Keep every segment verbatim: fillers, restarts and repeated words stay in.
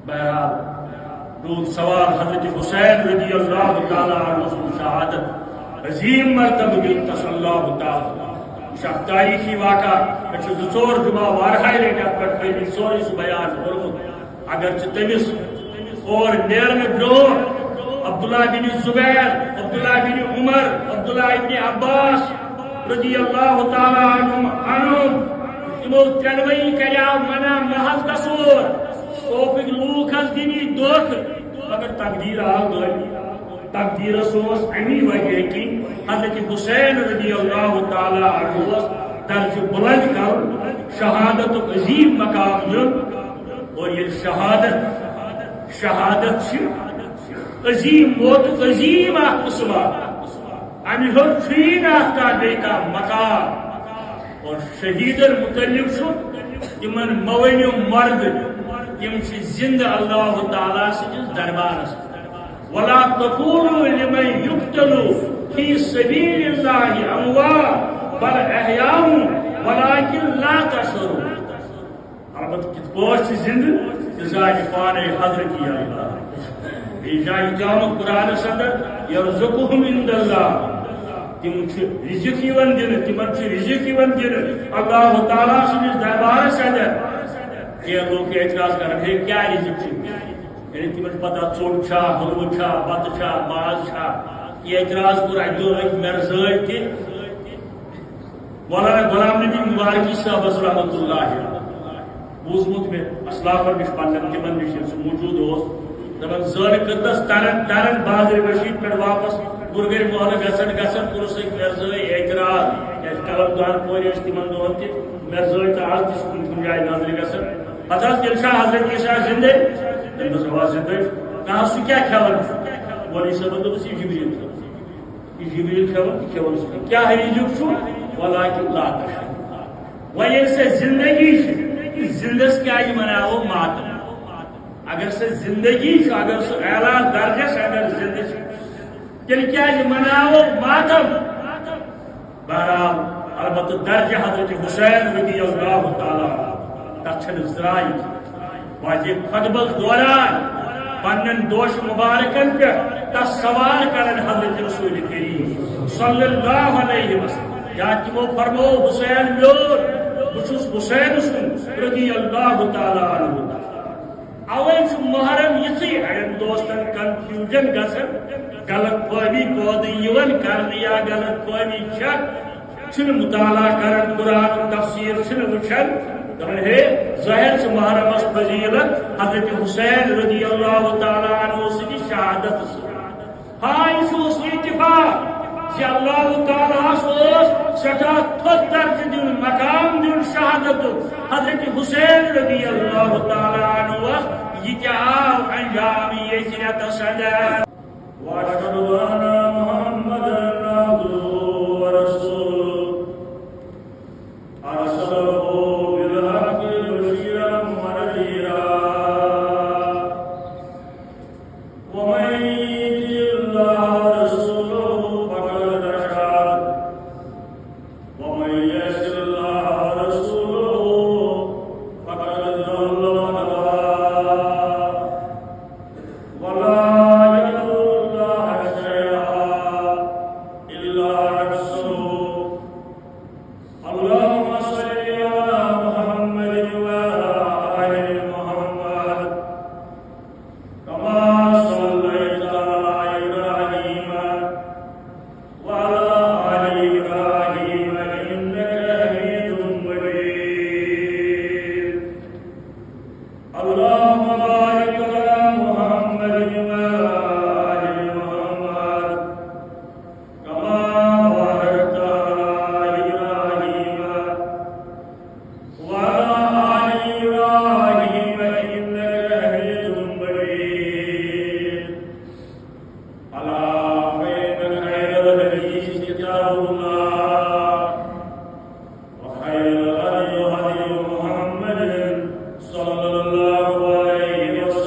بہرحال، روٗد سوال حضرت حسین رضی اللہ تعالیٰ عنہ سُنٛد شہادت عظیم مرتبہ دیُت تس اللہ تعالیٰ۔ یہِ چھُ اکھ تٲریٖخی واقعہ۔ مےٚ چھُ زٕ ژور جمعہ واریاہہِ لٹہِ اتھ پٮ۪ٹھ پٔرمٕتۍ، سورُے سُہ بیان کوٚرمُت۔ اگرچہِ تٔمِس اور نیرنہٕ برونٛہہ عبداللہ بن زبیر، عبداللہ بن عمر، عبداللہ ابن عباس رضی اللہ تعالیٰ عنہم، عنہم، تِمو ترٛٮ۪نوَے کریاو منع محض قصور۔ کوفٕکۍ لوٗکھ حظ دِنی دھوکہٕ، مگر تقدیٖر آو غٲلبی۔ تقدیٖرس اوس امی وجہ کِنۍ حضرت حسین رضی اللہ تعالیٰ عنہ اوس درجہ بلند کرُن، شہادتُک عظیم مقام دیُن۔ اور ییٚلہِ شہادت، شہادت چھِ عظیم موتُک عظیم اکھ قٕسمہ۔ امہِ ہیوٚر چھُیی نہٕ اتھ کانٛہہ بیٚیہِ کانٛہہ مقام۔ اور شہیدن متعلق چھُ، تِمن مہ ؤنِو مرد، تِم چھِ زندٕ اللہ تعالیٰ سٕنٛدِس دربارس۔ ولا تقولوا لمن يقتل في سبيل الله اموات بل احياء ولكن لا تشعرون۔ البتہ کِتھ پٲٹھۍ چھِ زِندٕ؟ تِژھ جاے چھِ پانے حضرت اللہ۔ بیٚیہِ جایہِ چھُ آمُت قرآنس اندر، "یرزقهم عند اللہ"۔ تِم چھِ رزق یِوان دِنہٕ، تِمن چھُ رزق یِوان دِنہٕ اللہ تعالیٰ سٕنٛدِس دربارس اندر۔ کینٛہہ لوٗکھ چھِ اعتراض کران، "ہے، کیٛاہ رزق چھُ؟" یعنی تِمن چھِ پتہ، ژوٚٹ چھا، حلوٕ چھا، بتہٕ چھا، ماز چھا؟ یہِ اعتراض کوٚر اکہِ دۄہ أکۍ مرزٲے تہِ۔ مولانا غلام نبی مبارکی صٲبس رحمتہ اللہ بوٗزمُت مےٚ اسلافن نِش پننٮ۪ن، تِمن نِش ییٚلہِ سُہ موجود اوس، دپان، زٲنہٕ کٔدلس ترن ترن بازرِ رشید پٮ۪ٹھ واپس گُرگرِ محلہٕ گژھن گژھن کوٚرُس أکۍ مرزٲے اعتراض، کیازِ قلم دان کورِ ٲسۍ تِمن دۄہن تہِ مرزٲے تہٕ از تہِ چھِ کُنہِ کُنہِ جایہِ نظرِ گژھان۔ پتہٕ حظ تیٚلہِ چھا حضرت عیسیٰ زندے؟ تٔمۍ دوٚپ، "اوا زندے چھُ۔" "نہ حظ، سُہ کیٛاہ کھٮ۪وان چھُ؟" مولوی صٲبن دوٚپُس، "یہِ جبریل چھُ۔" یہِ جبریل کھٮ۪وان تہٕ کھٮ۪وان چھُ۔ کیٛاہ رزق چھُ؟ ولكن لا تشعرون۔ وۄنۍ ییٚلہِ سۄ زندگی چھِ، تہٕ زندس کیٛازِ مناوو ماتم؟ اگر سۄ زندگی چھِ، اگر سُہ اعلیٰ درجس اندر زندٕ چھِ، تیٚلہِ کیٛازِ مناوو ماتم؟ بہرحال، البتہ درجہ حضرت حسین رضی اللہ تعالیٰ عنہ، تتھ چھنہٕ ذرایع۔ واجہ خطبس دوران پننن دوش مبارکن پہ تس سوال کرن حضرت رسول کریم صلی اللہ علیہ وسلم، یا تمو فرمو، "حسین میون، بہ چھس حسین سُنٛد رضی اللہ تعالیٰ عنہ۔" اوے چھُ محرم یِژٕے اڑٮ۪ن دوستن کنفیوجن گژھان، غلط فہمی پٲدٕ یِوان کرنہٕ یا غلط فہمی چھکھ۔ چھِنہٕ مطالعہ کران، قرآن تفسیر چھِنہٕ وٕچھان۔ دپان، ہے، ظٲہر چھِ محرمس فضیلت حضرت حسین رضی اللہ تعالیٰ عنہ سٕنٛدِ شہادت سۭتۍ۔ ہاں، یہِ چھُ اوس اتفاق زِ اللہ تعالیٰ ہس اوس سٮ۪ٹھاہ تھوٚد درجہٕ دیُن، مقام دیُن شہادتُک حضرت حسین رضی اللہ تعالیٰ عنہ۔ یہِ تہِ آو انجام ییٚتھۍ رٮ۪تس اندر۔ وأشهد أن محمدا عبده ورسوله أرسله بالحق بشيرا ونذيرا ومن يطع الله ورسوله فقد رشد ومن يعص الله ورسوله فقد ضل وغوى ولا يضر الله شيئا إلا نفسه. اللهم صل على محمد وعلى آل محمد كما صليت على إبراهيم وعلى آل إبراهيم إنك حميد مجيد. اللهم بارك على محمد وعلى آل محمد كما باركت على إبراهيم وعلى آل إبراهيم إنك حميد مجيد. ألا فإن خير الحديث كتاب الله، وخير الهدي هدي محمد صلى الله عليه وسلم،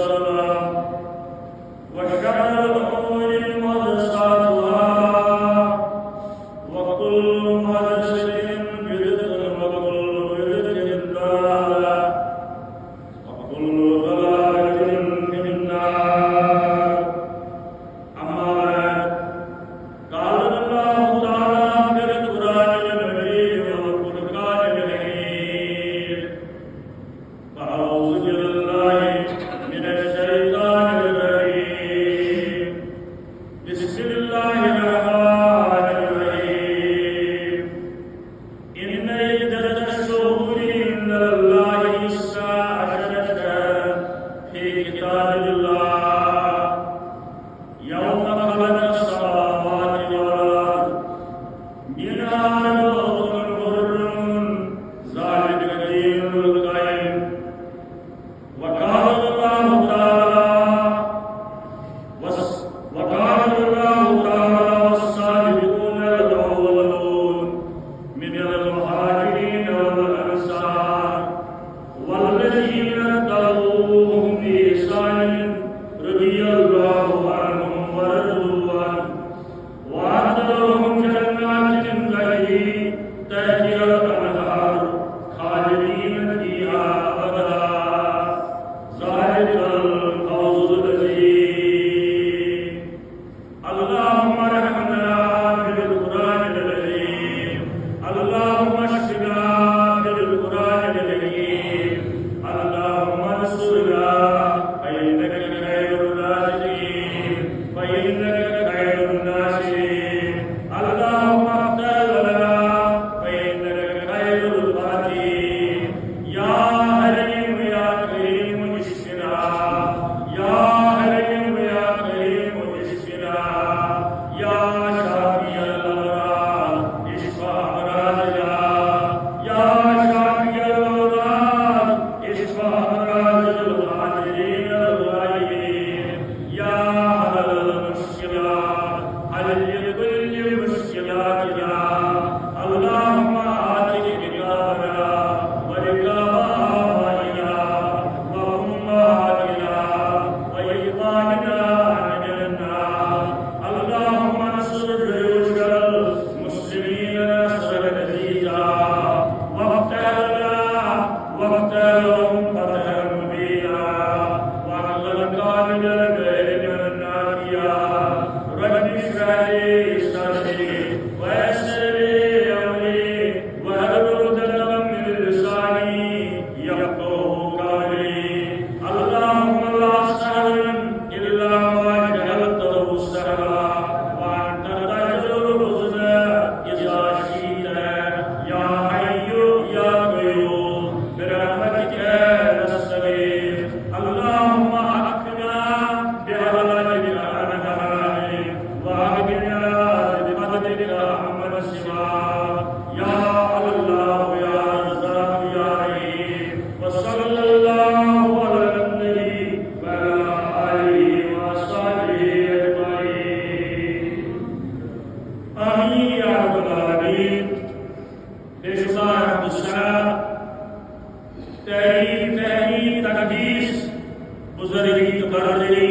برابری،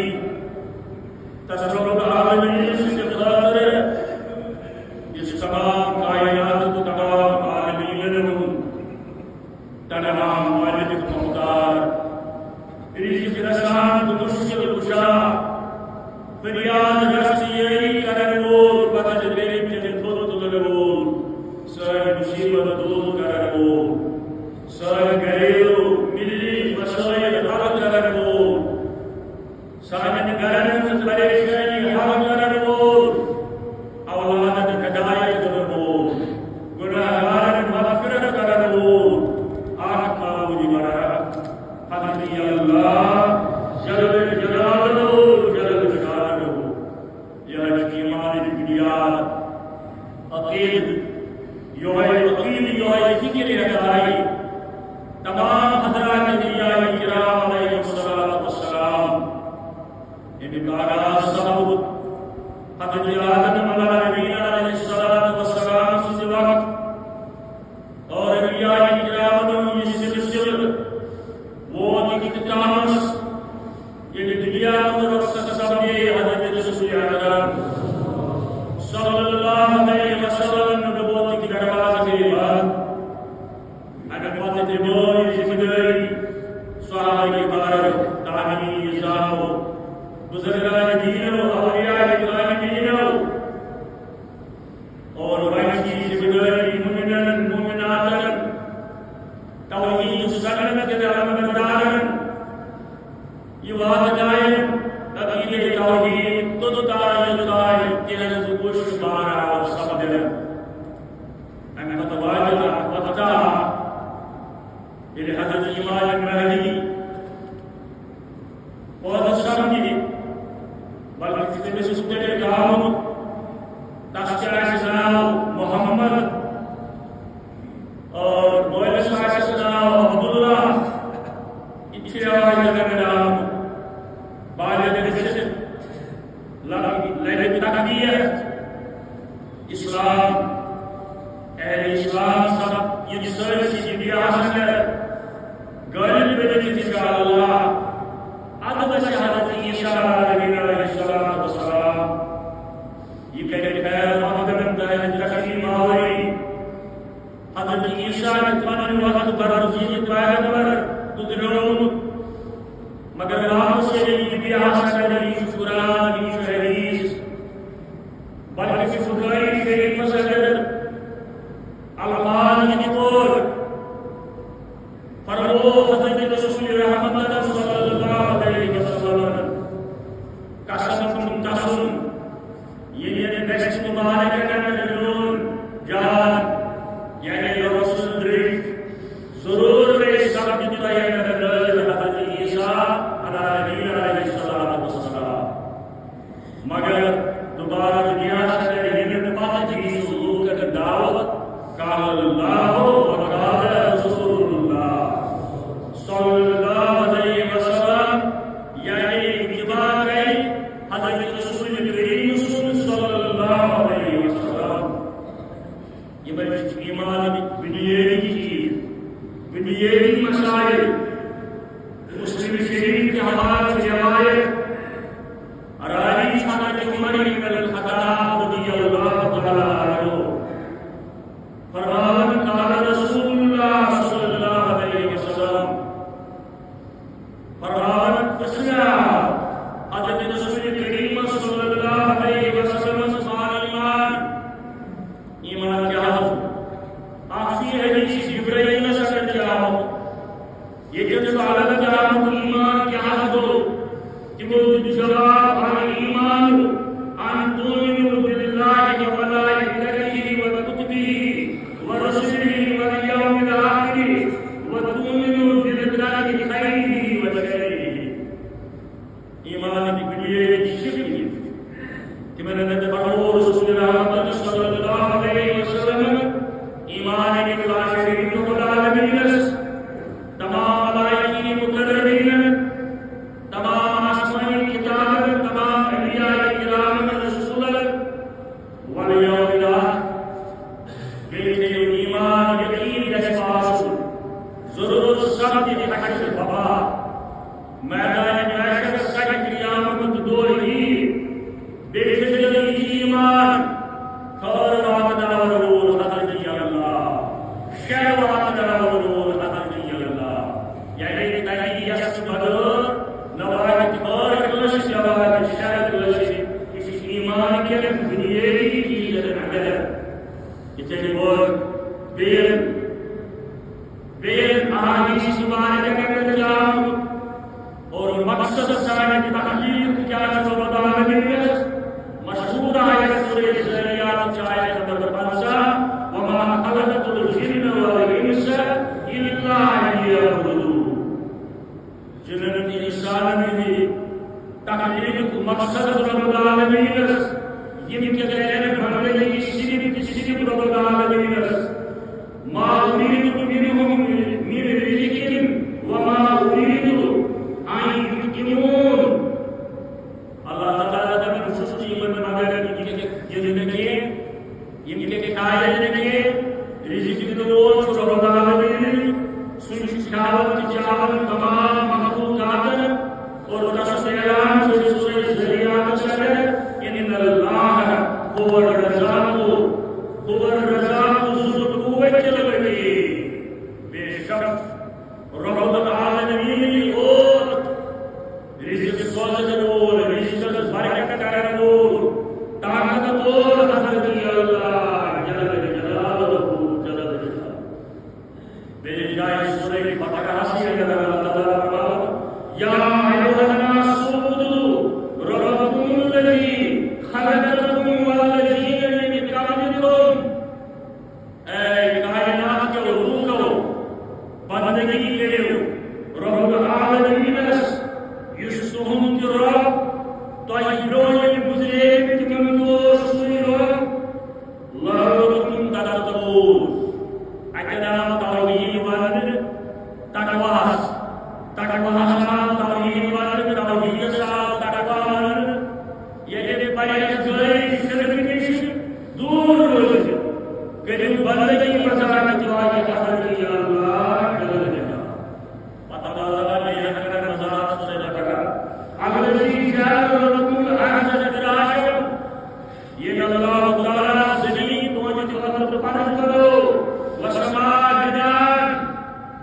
تس رب العالمین سٕنٛدِ خٲطرٕ، یُس تمام کائنات تہٕ تمام عالمینن ہُنٛد تنہا مالک تہٕ مختار، رزق رسان تہٕ مشکل کشا، فریاد رس یٲری کرن وول، پتہٕ تہِ بیٚیہِ تہِ تھوٚد تُلن وول، سٲنۍ مصیبت دور کرن وول، سٲنۍ گھریلو ملی مسائل حل کرن وول، سانٮ۪ن گرن ہٕنٛز پریشٲنی حل کرن وول، اولادن ہدایت دِنہٕ وول، گناہگارن مغفرت کرن وول، اکھ معبود برحق، حقیقی اللہ، جل جلالہ، جل شانہ۔ یہ حضرت ایمان بنیاد، عقید، یوہے عقید، یوہے فکر ہدایت تمام حضرات انبیاء کرام علیہ الصلوۃ والسلام۔ امیُک آغاز سپُد حضرت آدم علیہ نبینا علیہ الصلوۃ والسلام سٕنٛدِ وقت اور انبیاء کرامن ہُنٛد یہِ سلسلہٕ ووت اختتامس، ییٚلہِ دنیا منٛز رخصت سپدے حضرت رسول اکرم صلی اللہ علیہ وسلم نبوت کی دروازے بند۔ اَمہِ پتہٕ نِبٲو یہِ ذمہٕ دٲری صحابہ کرام، تابعین کرامو، بزرگان دینو، اولیاء کرامینو، اور وۄنۍ چھِ یہِ ذمہٕ دٲری مومنن، مومناتن، توحید سنت کٮ۪ن علمبردارن، یہِ وعدٕ قائم، عقیدہ توحید، توٚتام یوٚتام تِہنٛز کوٗشش بہرحال سپدن۔ اَمہِ پتہٕ واتہِ اکھ وقتہ، ییٚلہِ حضرت امام مہدی پٲدٕ سپدِ، بلکہِ تٔمِس چھُ تیٚلہِ گامُک، تس تہِ آسہِ ناو محمد، اور مٲلِس آسٮ۪س ناو عبداللہ۔ یہِ تہِ چھُ رٮ۪وایتن اندر آمُت۔ بالغ گٔژھِتھ لگ-، لگہِ تربیت۔ اسلام، اہل اسلام سب یِم سٲرسٕے دُنیاہس اندر غٲلب بٔنِتھ انشاءاللہ۔ ادٕ گژھِ حضرت عیسیٰ علیہ الصلوۃ والسلام۔ یہِ کرِ خیر مقدمن تہنٛدِ تشریف آوری۔ حضرت عیسیٰ نہِ پنُن وقت برگزیٖد پیغمبر گُزریومُت، مگر واپس ییٚلہِ یہِ بیٚیہِ آسان، یہِ چھُ قرآن، یہِ چھُ حدیث، بلکہِ چھُ بخاری شریفس اندر الفاظ یِتھ پٲٹھۍ فرموو حضرت رسول رحمت صلی اللہ علیہ وسلم، قسم چھُم تسُنٛد، ییٚلہِ دستِ مبارکن اندر میون جان، یعنی رسول دٔرِتھ، ضرور پیش سپدِ تۄہہِ اندر نٲیِد حضرت عیسیٰ علیہ نبینا علیہ الصلوۃ والسلام۔ مگر دوبارہ دنیاہس اندر یِنہٕ پتہٕ دِیِو لوٗکن دعوت، قال اللہ و قال رسول اللہ صلی اللہ علیہ وسلم، یعنی اتباع کرِ حضرت رسول کریم صلی اللہ علیہ وسلم۔ یِمے چھِ ایمانٕکۍ بُنیٲدی چیٖز، بُنیٲدی مسائل۔ مسلم شریف کہِ حوالہٕ چھِ روایت، راوی چھُ حضرت عمر ابن الخطاب رضی اللہ تعالیٰ عنہ فرماوان، قال رسول اللہ صلی اللہ علیہ وسلم، فرماوان، اسلام، حضرت رسول کریم صلی اللہ علیہ وسلم سُنٛد ایمان۔ ایمان کیٛاہ گوٚو؟ اکھ چھُ یہِ حدیث جبرائیلس اندر تہِ آمُت۔ ییٚتٮ۪ن چھُ عرض تہِ آمُت، ایمان کیٛاہ گوٚو؟ تِمو دیُت جواب، الایمان ان تؤمنوا باللہ وملائکتہ وکتبہ ورسلہ والیوم الآخر وتؤمنوا بالقدر خیرہ وشرہ۔ ایمانٕکۍ بُنیٲدی شےٚ بُنیٲدۍ۔ تِمن اندر فرموو رسول رحمت صلی اللہ علیہ وسلم، ایمان باللہ شریک رب العالمینس، تمام ملائکہ مقربین، تمام آسمانی کتابن، مقصد سانہِ تخلیق کیٛاہ چھُ رب العالمینس؟ مشہور آیت سورہ ذاریات چھِ آیت نمبر پنٛژاہ، "وما خلقت الجن والانس الا ليعبدون۔" جنن تہٕ انسانن ہٕنٛدِ تخلیق مقصد رب العالمینس، یِم کہِ غیر بندگی صرف تہٕ صرف رب العالمینس۔ ما أريد منهم من رزق وما أريد أن يطعمون۔ اللہ تعالیٰ دپان، بہٕ چھُس نہٕ یِمن مگر یِم کیٛاہ دِنہٕ مےٚ کینٛہہ، یِم کیٛاہ کھیاون مےٚ کینٛہہ، رزق دِنہٕ وول چھُ رب العالمین، سُے چھُ کھیاون تہٕ چاون تمام مخلوقاتن۔ اور تس اعلان چھُ سورہ ذاریاتس اندر، ان اللہ هو الرزاق، هو الرزاق ذو القوة المتين۔ بے شک رب العالمین یوت رزق سوزن وول، رزقس برکت کرن وول، طاقت وول حضرت اللہ جل جلالہ، جل جلالہ۔ بیٚیہِ جایہِ سورہ بقرہس اندر اللہ تعالیٰ فرماوان، یا ایھا الناس اعبدوا ربکم الذی خلقکم والذین من قبلکم۔ اے کائنات کیو لوکو، بندگی کٔرِو رب العالمینس، یُس تُہُنٛد تہِ رب، تۄہہِ برونٛہہ یِم گُزریمٕتۍ تِمن تہِ اوس سُے رب۔ لعلکم تتقون۔ اتہِ آو توحید وننہٕ، تقواہس۔ تقواہس آو توحید وننہٕ، توحیدس آو تقوی وننہٕ۔ یعنی پرہیزگٲری، شرک نِش دوٗر روزِ۔ کٔرِو بندگی بذات واجب حضرت اللہ جل جلالہ۔ پتہٕ اللہ تعالیٰ بیٚیہِ اکھ کران وضاحت سۭتۍ کران، الذی جعل لکم الارض فراشا، ییٚمۍ اللہ تعالیٰ زمین تُہنٛدِ خٲطرٕ فرض بنٲو، والسماء بناء،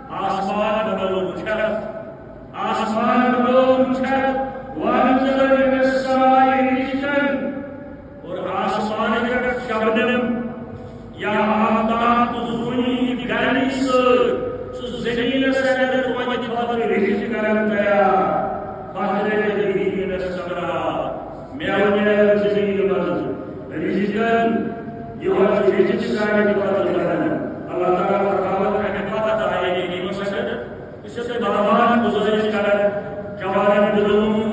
آسمان بنٲوٕن چھت، آسمان بنٲوٕن چھت، وانزل من السماء رزقا، اور آسمان پٮ۪ٹھ شبنم یا آفتاب تہٕ زوٗنہِ ہٕنٛدِ گرمی سۭتۍ سُہ زٔمیٖنس اندر تُہنٛدِ خٲطرٕ رزق کران تیار۔ فأخرج به من الثمرات، میوٕ نیران زٔمیٖنہِ منٛز۔ رزقا، یِہوٚے چھُ رزق سانہِ خٲطرٕ کران۔ اللہ تعالیٰ فرماوان اَمہِ پتہٕ آیہِ ییٚمہِ سۭتۍ یُس یہِ تۄہہِ باغبان گُزٲرِش کران، جوانن دِلہٕ ووٚن،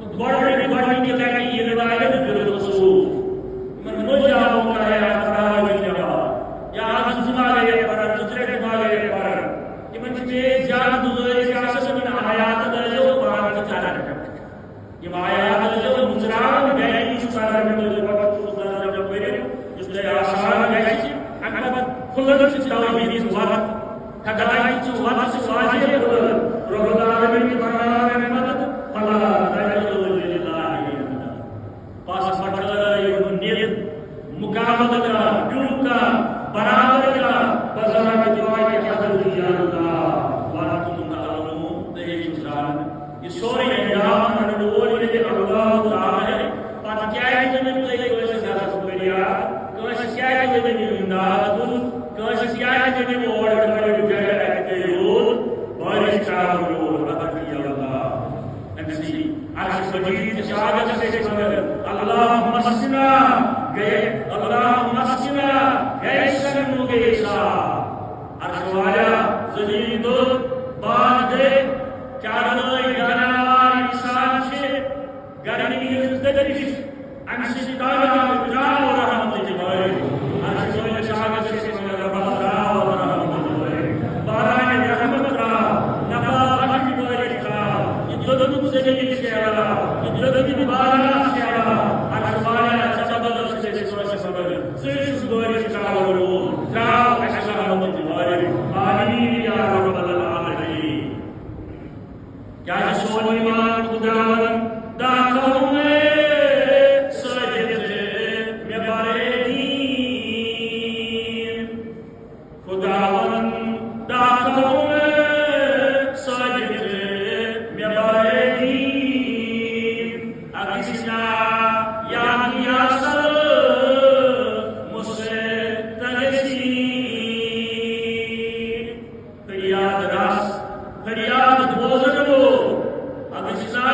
تہٕ گۄڈٕ گۄڈٕ گۄڈٕ یہِ لگہِ یہِ لگہِ دِلہٕ وسوٗل۔ یِمن مٔنٛزۍ آو کانٛہہ یا پرناوان یا یا اکھ زٕ ما گٔیے پران، زٕ ترٛےٚ ما گٔیے پران۔ یِمن چھِ بیٚیہِ زیادٕ گُزٲرِش آسان، یِمن آیاتن ٲسۍزیو پانہٕ تہِ کران۔ یِم آیات ٲسۍزیو مُژراوان، گرِ یُس پران تُہۍ پتہٕ تُہُنٛد نظر پٔرِو، یُس تۄہہِ آسان گژھِ، اَمہِ پتہٕ کھُلن چھِ توحیٖدٕچ وَتھ۔ خدایہِ چھِ وَتھ چھِ واضح کھُلن۔ رب العالمین چھُ فرماوان اَمہِ پتہٕ، فلا تجعلوا لله عرضا۔ پس پٹھلٲیِو نِد مقابلہٕ کانٛہہ، بیٛوٗ کانٛہہ، برابر کانٛہہ، بذات واجب حضرت یا اللہ، وانتم تعلمون، تُہۍ چھِو زانان۔ یہِ سورُے انجام انن وول ییٚلہِ اللہ تعالیٰ ہے، پتہٕ کیٛازِ ؤنِو تُہۍ کٲنٛسہِ ہٕنٛز فریاد، کٲنٛسہِ کیٛازِ ؤنِو اِمداد کُن، کٲنٛسہِ کیٛازِ ؤنِو اورٕ کٔرِو جگہ اَتہِ کٔرِو روٗد، بارش ترٛاوَن وول حضرت یا اللہ۔ أمۍ سٕے عرش مجید کِس آگس پٮ۪ٹھ وَنان، اللهم اسقنا غی-، اللهم اسقنا غیثا مغیثا۔ عرش والا، زمین دوٚد، باغ دٔدۍ، چارنٲے جاناوار انسان چھِ گرمی ہٕنٛز تٔپِش، اَمہِ سۭتۍ ترٛاو، ترٛاو رحمتٕچ بارش۔ عرش وٲلِس آگس پٮ۪ٹھ وَنان، رۄبا ترٛاو رحمتٕچ بارش۔ باران رحمت ترٛاو، نفع بخش بارش ترٛاو۔ یہِ دوٚدمُت زٔمیٖن شیرناو، یہِ دوٚدمُت باران شیرناو۔ عرش والا، ژےٚ بدلس چھِ أسۍ کٲنٛسہِ بدل۔ ژٕے چھُکھ بارش ترٛاوَن وول۔ ترٛاو اَسہِ رحمتٕچ بارش۔ آمین یا رب العالمین۔ کیٛازِ سون ایمان خداوند داخل ہوئے سجد میں بارے دین۔ خداوند داخل ہوئے سجد میں بارے دین۔ اگسنا یا یاسر مستغیثین۔ فریاد رس، فریاد بوزن وول، اگسنا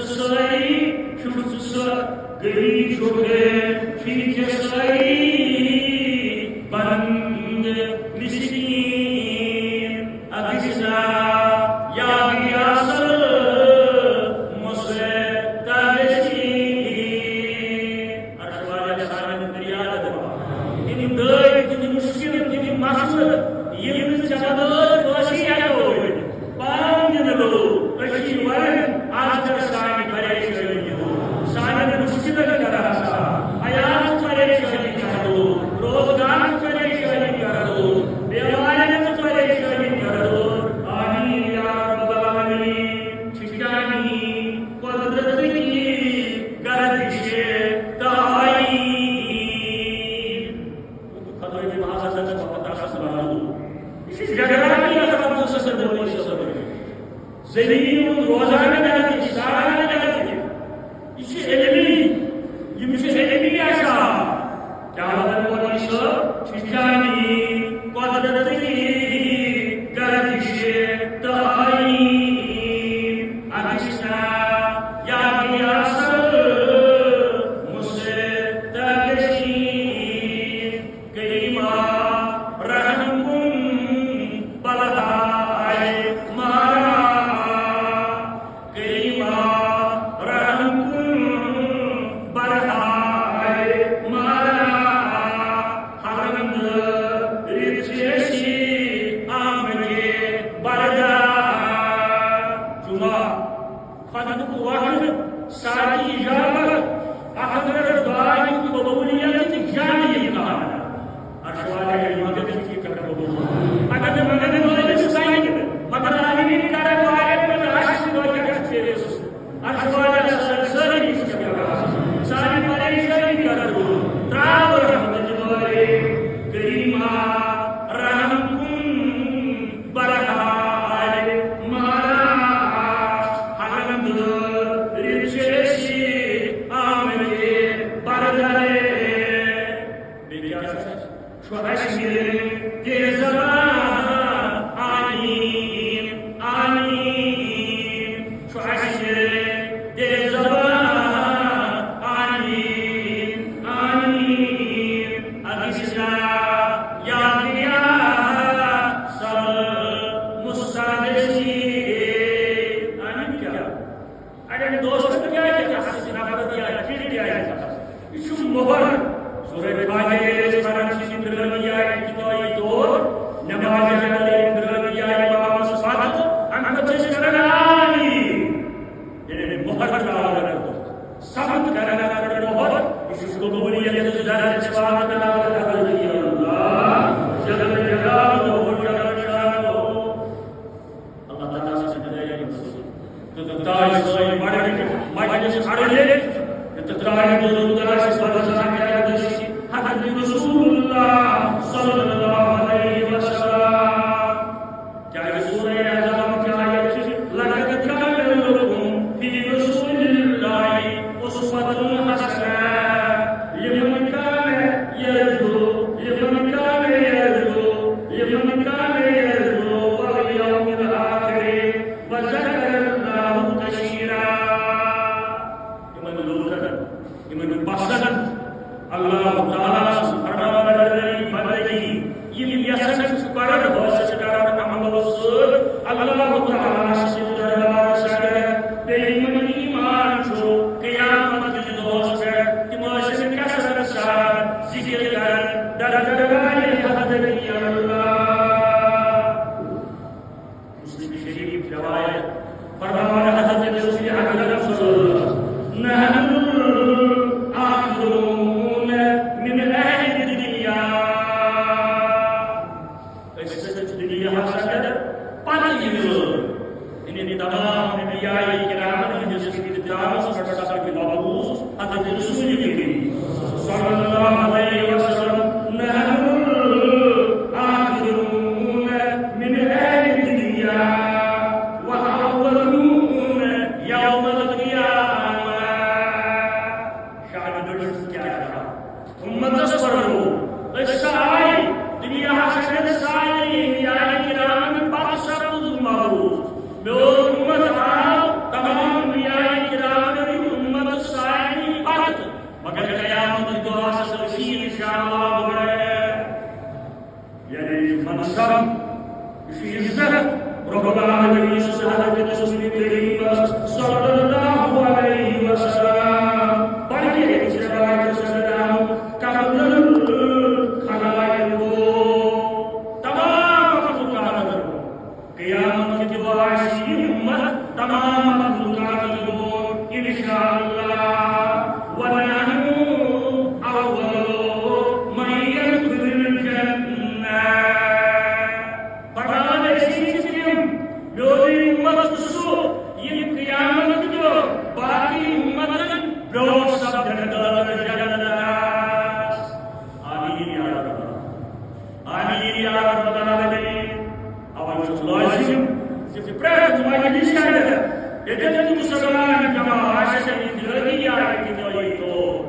سٲری چھُکھ ژٕ، غریب چھُکھ، چھُے ژےٚ سٲری بنٛد مسکیٖن۔ اکھ گژھِ نا یا گٔیہِ اصل مستدشی۔ عرش والٮ۪ن سانٮ۪ن فریادن، تِم دٲدۍ، تِم مُشکِل، تِم مسلہٕ، یِم نہٕ ژےٚ بدٲے کٲنٛسی ہٮ۪کو ؤنِتھ۔ پان دِنہٕ لوٚگ، أسۍ چھِ وَنان، آز کر سانہِ پریشٲنی دوٗر، سانٮ۪ن مُشکِلن کر آسان، حیاتٕچ پریشٲنی کر دوٗر، روزگارٕچ پریشٲنی کر دوٗر، بیمارٮ۪ن ہٕنٛز پریشٲنی کر دوٗر۔ آمیٖن یا رب العالمین۔ چھِ چانی قۄدرت کی گردش تہٕ آییٖن۔ خدٲے محض ہسا چھُ وقت آسان محدوٗد۔ یہِ چھُ جغرافی آسان، رب سٕنٛز سرزمین۔ زٔمیٖن ہُنٛد روزانہٕ گردش، سالانہٕ گردش۔ یہِ چھُ علمی، یِم چھِ علمی آسان۔ کیا وَنان مولوی صٲب؟ چھِ چانی قۄدرت کی گردش تہٕ آییٖن۔ اکھ گژھِ نا یا گٔیہِ اصل مستدشی۔ کریما رحم کن بلہائے مارا، کریما رحم کن بلہائے مارا، حرم رچسی آمد بردار۔ جمعہ، خطبُک وقت، ساعتِ اجابت، اتھ اندر دعا ہٕنٛز قبولیت تہٕ جان امکان۔ عرش والے مدد کی کر قبول۔ اگر نہٕ مدد وٲلِس سانہِ، مگر آمین کرن والٮ۪ن منٛز آسہِ توتہِ اَتھ چیٖزس۔ عرش والے سٲری سانہِ پریشٲنی کر دوٗر۔ ترٛاو رحمت والے کریما رحم کن۔ برہائے مارا حمد رچسی آمد بردارے۔ بیٚیہِ کیٛاہ چھُ؟ چھُ اَسہِ دِل زبان آمیٖن، آمیٖن۔ چھُ اَسہِ دِل زبان آمیٖن، آمیٖن۔ اکھ گژھِ نا یا گٔیہِ اصل مستدشی۔ آمین کیا؟ اڑٮ۪ن دوستن کیٛازِ اصل نفرت یا چڑ کیٛازِ؟ یہِ چھُ مۄہر۔ سورہ فاتحہ ییٚلہِ أسۍ پران چھِ، پھِران یا افتتاحی طور، نمازِ اندر پھِران یا امامس پتہٕ، اَمہِ پتہٕ چھِ أسۍ کران آمین۔ یعنی مۄہر ترٛاوان۔ سبت کرن اگر نوہر، یہِ چھُ قبولیت تہٕ درجہ واتناوان حضرت اللہ جل جلالہ جل شانہ۔ اللہ تعالیٰ سٕنٛدِ دایہِ منٛز۔ تہٕ تاج سٲنۍ مڑٕنۍ، مجلس اڑٕنۍ، تہٕ تاج بزرگ آسہِ بلزار کردسی حضرت رسول اللہ صلی اللہ علیہ وسلم۔ کیٛازِ سورہ اعراف چہِ آیت چھِ، "لقد كان لكم في رسول الله أسوة حسنة لمن كان يرجو، لمن كان يرجو، لمن كان يرجو اليوم الآخر وذكر الله كثيرا." یِمن لوٗکن، یِمن پسند اللہ تعالیٰ سٕنٛز فرمانبردٲری، بندگی، یِم یژھان چھِ قرب حٲصِل کران عملو سۭتۍ اللہ تعالیٰ سٕنٛدِس دربارس اندر، بیٚیہِ یِمن ایمان چھُ قیامت کِس دۄہس پٮ۪ٹھ، تِم ٲسِن کثرت سان ذکر کران، دربارِ حضرت اللہ۔ مسلم شریف روایت، فرمان حضرت رسول اکرم صلی اللہ علیہ وسلم، "نحن الآخرون من أهل الدنيا." أسۍ ہسا چھِ دُنیاہَس اندر پتہٕ یِنہٕ وٲلۍ۔ یعنی تمام انبیاء کرامن ہٕنٛدِس اختتامس پٮ۪ٹھ سپدِ مبعوث حضرت رسول کریم صلی اللہ علیہ وسلم، "نحن الآخرون من أهل الدنيا والأولون يوم القيامة." شاہ بٔڑ کیٛاہ چھا؟ اُمتس فرمو، أسۍ سا آے دُنیاہس اندر سارے انبیاء کرامن پتہٕ سپُد مبعوث۔ میون اُمت آو تمام صلی اللہ علیہ وسلم، بلکہ اس روایت سے نام قبل الخلائق، تمام مخلوقات، قیامت کے دعا اسی امت تمام مخلوقات، ان شاء اللہ، ونحن اول من يدخل الجنة۔ فرمان اسی تم، میون امت سو، یہ قیامت جو باقی امتن برو سب جنت جنت۔ آمین یا رب۔ آمین یا رب العالمین۔ اول چھُ لٲزِم زِ پرٛٮ۪تھ مجلسہِ اندر ییٚتٮ۪ن تہِ مسلمان جمع آسہِ، انفرادی یا اجتماعی طور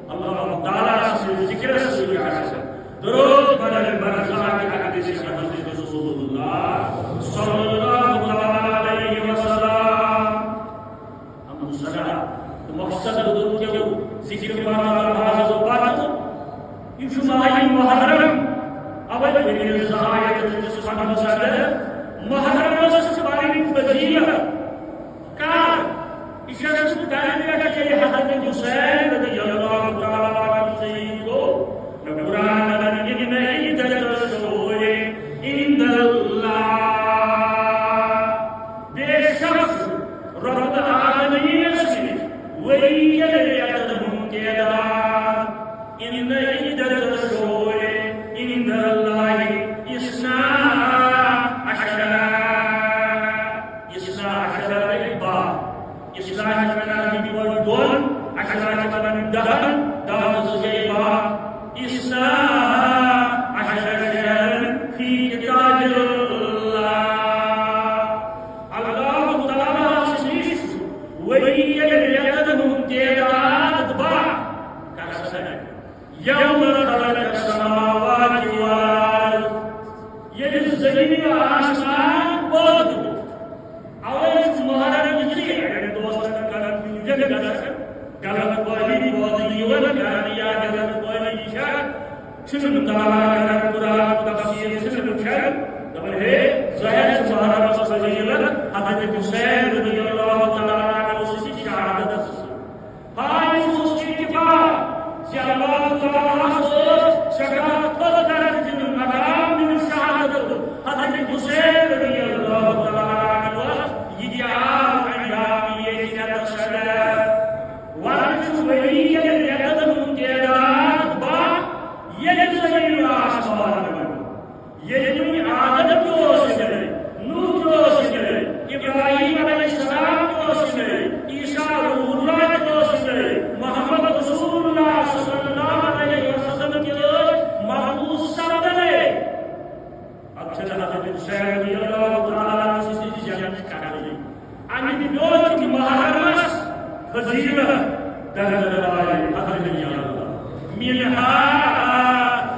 اللہ تعالیٰ سٕنٛدِ ذکرس سۭتۍ آسہِ درود پرن بر ذات اقدس حضرت رسول اللہ صلی اللہ تعالیٰ علیہ وسلم۔ حمد و ثنا تہٕ مقصد دوٚپُکھ کیو ذکر پرنہٕ لحاظ و پتہٕ، یہِ چھُ ماہِ محرم۔ اوے ییٚلہِ زٕ آیت دِژ پنٛدہس اندر محرمس چھِ پنٕنۍ فضیلت۔ کر؟ یہِ چھِ اَسہِ دَرِ پٮ۪ٹھ ییٚلہِ حضرت حسین رضی اللہ تعالیٰ عنہ شہید گوٚو، مےٚ قرآن وَنان، "ان عدت الشہور عند اللہ"، بے شک رب العالمین سٕنٛدِ ؤری کٮ۪ن رٮ۪تن ہُنٛد تعداد، ان عدت الشہور عند اللہ اثنا عشر، اثنا عشر گٔے باہ۔ اثنا چھِ وَنان یِم دۄن، عشرہ چھِ وَنان دَہَن، دَہ تہٕ زٕ گٔے باہ۔ اثنا عشر شہرا فی کتاب اللہ۔ اللہ تعالیٰ ہس نِش چھُ ؤری کٮ۪ن رٮ۪تن ہُنٛد تعداد باہ۔ کر سا یوم خلق السماوات والارض، ییٚلہِ زٔمیٖن و آسمان پٲدٕ گوٚو۔ اوے چھُ محرم یِتھُے اَڑٮ۪ن دوستن کنفیوجن گژھان، غلط فہمی پٲدٕ یِوان کرنہٕ یا غلط فہمی یہِ چھا، چھُنہٕ مطالعہ کران، قرآن تفسیر چھُنہٕ وٕچھان۔ دَپان، ہے، ظٲہِر چھُ محرمس فضیلت حضرت حسین رضی اللہ تعالیٰ عنہ سٕنٛدِ شہادت سۭتۍ۔ ہاں، یہِ اوس اتفاق زِ اللہ تعالیٰ ہس اوس سٮ۪ٹھاہ تھوٚد درجہٕ دِنہٕ مقام دِنہٕ شہادت حضرت حسین رضی اللہ تعالیٰ عنہ۔ یہِ تہِ آو انجام ییٚتہِ رٮ۪تس اندر۔ ونان چھُ ؤری کٮ۪ن رٮ۪تن ہُنٛد تعداد باہ، ییٚلہِ زٔمیٖن آسمان ییٚلہِ وۄنۍ آدم تہِ اوس یِمَے، نوح تہِ اوس یِمَے، ابراہیم علیہ السلام تہِ اوس یِمَے، عیسیٰ روح اللہ تہِ اوس یِمَے، محمد رسول اللہ صلی اللہ علیہ وسلم تہِ ٲسۍ مبعوث سپدٕنَے۔ اَتھ چھَنہٕ حضرت حسین رضی اللہ تعالیٰ عنہ سٕنٛز جنت کَتھٕے۔ اَمہِ دۄہ چھِ محرمس فضیلت درجہٕ والے حضرت یا اللہ۔ منہا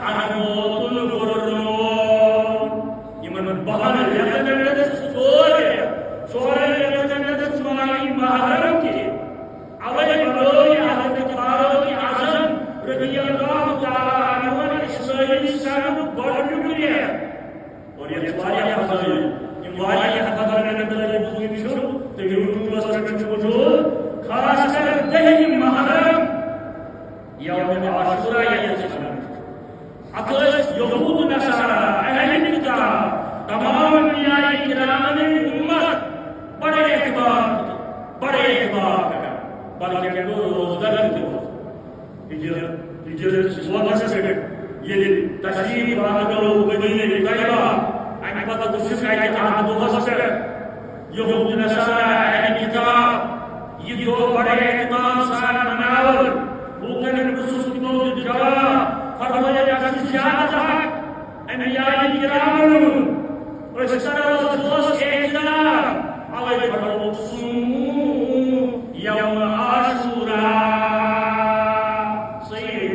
عنوت الغرون۔ یِمن بہن رٮ۪تن اندر چھِ ژور رٮ۪تھ، ژورن رٮ۪تن اندر چھُ ماہِ محرم تہِ۔ اوے بنوو یہِ حضرت فاروق اعظم رضی اللہ تعالیٰ عنہ اسرائیل سنُک گۄڈٕنیُک رٮ۪تھ۔ اور یتھ چھِ واریاہ فضائل، یِم واریاہ فضائلن متعلق بوٗزمٕتۍ چھِو تہٕ YouTubeس پٮ۪ٹھ چھُ موجود، خاص کر دٔہِم محرم، یوم عاشورہ یتھ أسۍ ونان چھِ۔ اتھ ٲسۍ یہود نصارا، اہل کتاب، تمام انبیاء کرامن ہٕنٛدۍ امت بڑے اعتبار، بڑے اعتبار کران، بلکہ گوٚو روزدر تہِ اوس۔ ہجرت، ہجرت کِس موقعس پٮ۪ٹھ ییٚلہِ تشریف آور گوٚو مدینہ طیبہ، اَمہِ پتہٕ وُچھُکھ اَتہِ اَتھ دۄہس پٮ۪ٹھ یہود نصارا اہل کتاب یہِ دۄہ بڑٕ اہتمام سان مناوان، لوٗکن پرٛژھُکھ تِمو دیُت جواب، فرمٲیکھ، اَسہِ چھُ زیادٕ حق انبیاء کرامن ہُنٛد۔ أسۍ کرو اَتھ دۄہس احترام، اوے فرمووُکھ، صوموا یوم عاشورا۔ صحیح،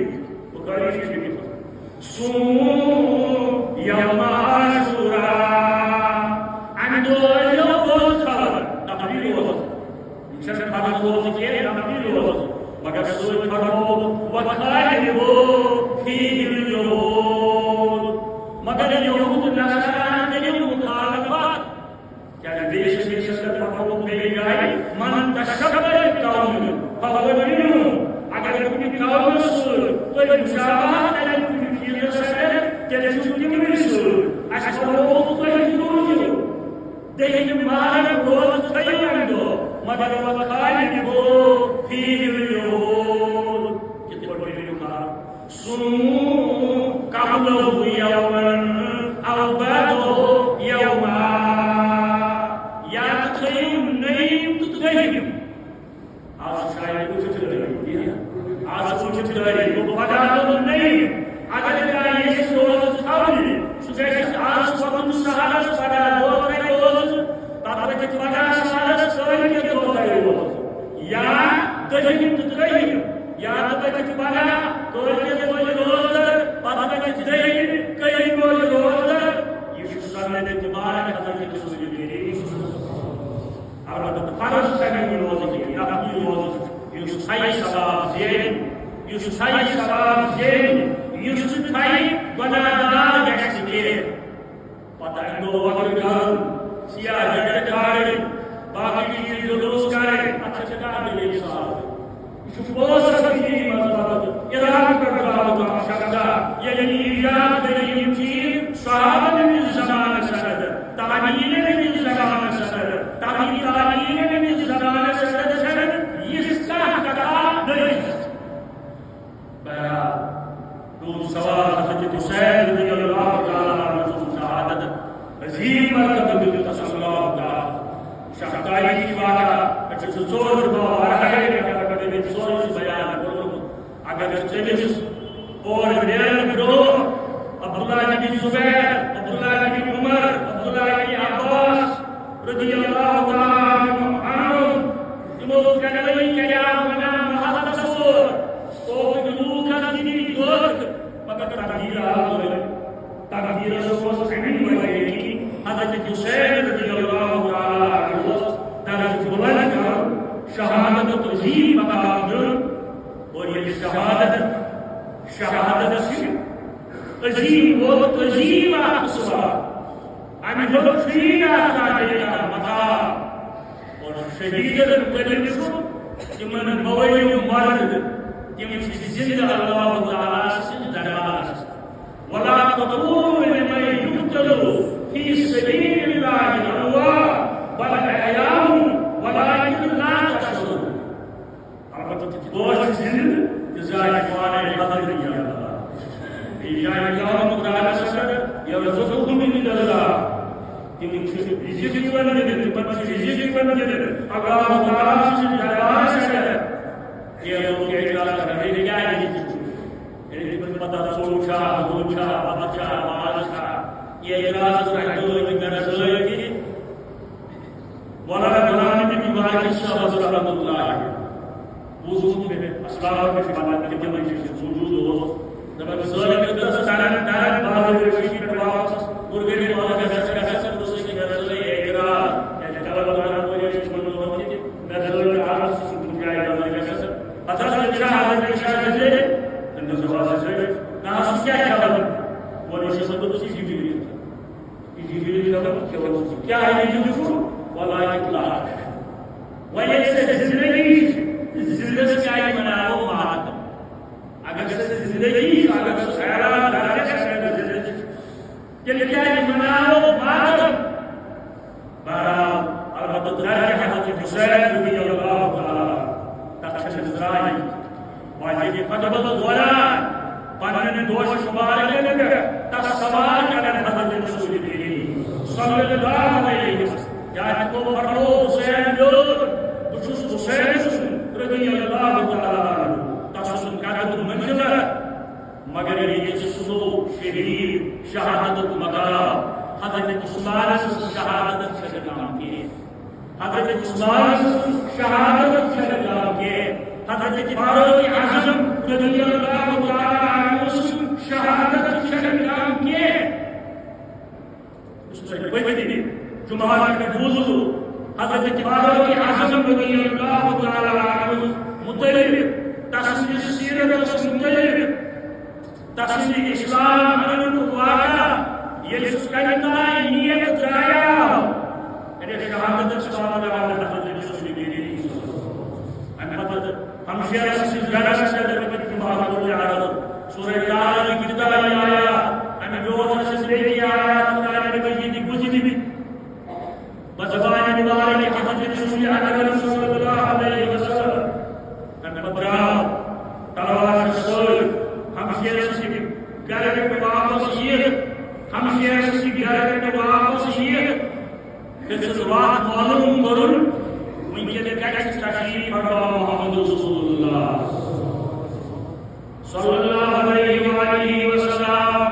بخاری شریف۔ صوموا یوم عاشورا۔ اَمہِ دۄہ ٲسۍزیو روزٕ تھاوان، نفلی روزٕ۔ یہِ چھَنہٕ فرض روزٕ کینٛہہ، نفلی روزٕ۔ مگر سۭتۍ فرمووُکھ، وخالفوا فیہ الیہود۔ مگر یہود نصارا کٔرِو مخالفت۔ کیٛازِ بیٚیِس بیٚیِس پٮ۪ٹھ فرمووُکھ بیٚیہِ مشابہت کرِ کُنہِ چیٖزس سۭتۍ، تیٚلہِ چھُ تِمنٕے سۭتۍ۔ اَسہِ فرمووُ تۄہہِ تہِ روٗزِو۔ دٔہِمہِ ماہُک روزٕ تھٲیِو اَمہِ دۄہ، مگر وَقَالِبُوا فِيهِ الْيَهُودَ۔ کِتھ پٲٹھۍ کٔرِو کار؟ صُومُوا قَبْلَهُ يَوْمًا أَوْ بَعْدَهُ يَوْمًا۔ یا تہٕ تھٲیِو نٔیِم تہٕ دٔہِم۔ آز چھُ شاید وُچھِتھ دٲری، آز چھُ وُچھِتھ دٲری، گوٚو پگاہ دۄہ نٔیِم۔ اگر کانٛہہ یژھِ روزٕ تھاونہِ، سُہ گژھِ آز پَکُن سحرَس پگاہ دۄہ تھاوِ روزٕ، پَتہٕ پٔکِتھ پگاہ سحرَس کٲلۍ کٮ۪تھ دۄہ تھاوِ روزٕ۔ یا دٔہِم تہٕ ترٛیٚیِم، یا تہٕ پٔکِتھ پگاہ کٲلۍ کٮ۪تھ روزِ روزدَر، پَتہٕ پٔکِتھ دٔہِم، کٔہِم روزِ روزدَر۔ یہِ چھُ سنت مبارک حضرت رسول کریم۔ البتہ فرض چھنہٕ یہِ روزٕ کینٛہہ، نفلی روزٕ چھُ، یُس تھایہِ ثواب زینہِ، یُس تھایہِ ثواب زینہِ، یُس نہٕ تھایہِ گۄناہ گار گژھِ نہٕ کینٛہہ۔ پتہٕ اَمہِ دۄہ وۄتھُن کرُن، سیاہ جنڈٕ کھالٕنۍ، باقٕے چیٖز جلوٗس کرٕنۍ، اَتھ چھِ کانٛہہ دٔلیٖل ثابت۔ یہِ چھُ پوٚز اکھ دینی مذہب، ایران پٮ۪ٹھ درٛاو کانٛہہ شخصا، یعنی ایجاد گٔے یِم چیٖز صحابن ہٕنٛدِس زمانس اندر، تابعینن ہٕنٛدِس زمانس اندر، تابعی تابعینن ہٕنٛدِس زمانس اندر چھنہٕ یِژھ کانٛہہ کتھا نٔے۔ بہرحال، تُہُنٛد سوال حضرت حسین رضی اللہ تعالیٰ عنہ سُنٛد شہادت عظیم مرتبہ دیُت تس اللہ تعالیٰ۔ شاہ تاریخی واقعہ، أسۍ چھِ زٕ ژور دۄہ واریاہ لٹہِ کران، مےٚ چھُ سورُے سُہ بیان کوٚرمُت۔ اگر تٔمِس اور نیرن برونٛہہ عبداللہ بن زبیر، عبداللہ بن عمر، عبداللہ بن عباس رضی اللہ تعالیٰ عنہم، تِمو کریو کریو ونان محلس اور، او لوٗکن دِنۍ دۄکھ، مگر تقدیر آو تقدیرس اوس اَمی وجہ کہِ حضرت حسین رضی اللہ تعالیٰ عنہ اوس درجہ بلند کرُن، شہادت عظیم مقام دیُن۔ اور یہ شہادت، شہادت چھِ عظیم، بہت عظیم اکھ ثواب۔ اَمہِ ہیوٚر چھُیی نہٕ آسان بیٚیہِ کانٛہہ مقام۔ اور شہیدن متعلق چھُ تِمن مویو مرد، تِم چھِ زندٕ اللہ تعالیٰ سٕنٛدِ دربارس۔ ولا تقولوا لمن يقتل في سبيل الله أموات بل أحياء ولكن لا تشعرون۔ البتہ تِم چھِ زندٕ، تِژھ جاے چھِ پانے حضرت اللہ۔ بیٚیہِ جایہِ قیامت قرآنس اندر، يرزقهم من الله۔ تِم چھِ رزق یِوان دِنہٕ، تِمن چھِ رزق یِوان دِنہٕ اللہ تعالیٰ سٕنٛدِ دربارس اندر۔ کینٛہہ لوٗکھ چھِ اعتراض کران، ہے، کیٛاہ رزق چھُ؟ ییٚلہِ تِمن پتہ ژوٚٹ چھا، دۄد چھا، بتہٕ چھا، ماز چھا، یہِ اعتراض اوس اَکہِ دۄہ أمۍ مےٚ رَزٲے تہِ۔ مولانا غلام نبی مبارک صٲب رحمۃ اللہ علیہ بوٗزمُت مےٚ، اسلام آباد پٮ۪ٹھ پننٮ۪ن تِمن نِش موجود اوس۔ دَپان، ظٲلِم یوٚتَس تَران، تَران، بازر رشید پٮ۪ٹھ واپس، گُرگٔدی مولہٕ گژھس، گژھس، گژھس، گژھس، اعتراض، کیٛازِ چلو، چلو، کوریج چھِ وَنان، وَنان تہِ، مےٚ ظٲلِم چھُ آز سُہ چھُ کُنہِ جایہِ بدل گژھس۔ پتہٕ حظ چھِ شاہ حضرت شاہ حضرت، تٔمۍ دوٚپ، حضرت، نہ حظ، سُہ کیٛاہ کھٮ۪وان؟ وۄنۍ اوس یہِ مطلب، سُہ چھُ جبریٖل۔ یہِ جبریٖل کھٮ۪وان، کھٮ۪وان سُہ۔ کیٛاہ یہِ جبریٖل چھُ؟ وَلَٰكِنَّ اللَّهَ۔ وۄنۍ ییٚلہِ سۄ زندگی چھِ، زندس کیٛازِ بناوو ماتم؟ اگر سۄ زندگی چھِ، اگر سُہ حیران درجہ چھِ، اگر زندگی چھِ، تیٚلہِ کیٛازِ بناوو ماتم؟ بہرحال، البتہ درجہ حضرت حسین رضی اللہ تعالیٰ عنہ، تتھ چھنہٕ زرانہِ۔ واجہ خطبس دوران پننٮ۪ن دوش مبارکن پٮ۪ٹھ تس سوار کران حضرت رسول کریم صلی اللہ علیہ وسلم۔ کیٛازِ تِمو فرموو، حسین میون، بہٕ چھُس حسین سُنٛد رضی اللہ تعالیٰ عنہ، تسُنٛد قدر منزلت۔ مگر ییٚتہِ سُہ شہید شہادت مقام حضرت عثمان سٕنٛز شہادت چھنہٕ کم کینٛہہ۔ حضرت عثمان سٕنٛز شہادت چھنہٕ کم کینٛہہ۔ حضرت فاروق اعظم رضی اللہ تعالیٰ عنہ سٕنٛز شہادت چھنہٕ کم کینٛہہ۔ یُس تۄہہِ پٔتمہِ جمعہ پٮ۪ٹھ بوٗزوٕ، حضرت فاروق اعظم رضی اللہ تعالیٰ عنہ متعلق، تسٕنٛدِس سیرتس متعلق، تسٕنٛدِ اسلام اننُک واقعہ، ییٚلہِ سُہ کنہِ تام نیت درٛایاو، یعنی شہادتس پتہٕ آو حضرت رسول کریم۔ امہِ پتہٕ ہمشیرس سٕنٛدِس گرس اندر پٔتمہِ جمعہ کوٚر مےٚ عرض، رسول اکرم صلی اللہ علیہ وسلم۔ تمہِ پتہٕ درٛاو تلوار سۭتۍ، ہمشیرس گرٕ پٮ۪ٹھ واپس یِتھ، ہمشیرس گرٕ پٮ۪ٹھ واپس یِتھ، ہیٚژٕس وتھ معلوم کرُن، وٕنکیٚن کتہِ چھِ تشریف فرما محمد رسول اللہ صلی اللہ علیہ وآلہ وسلم۔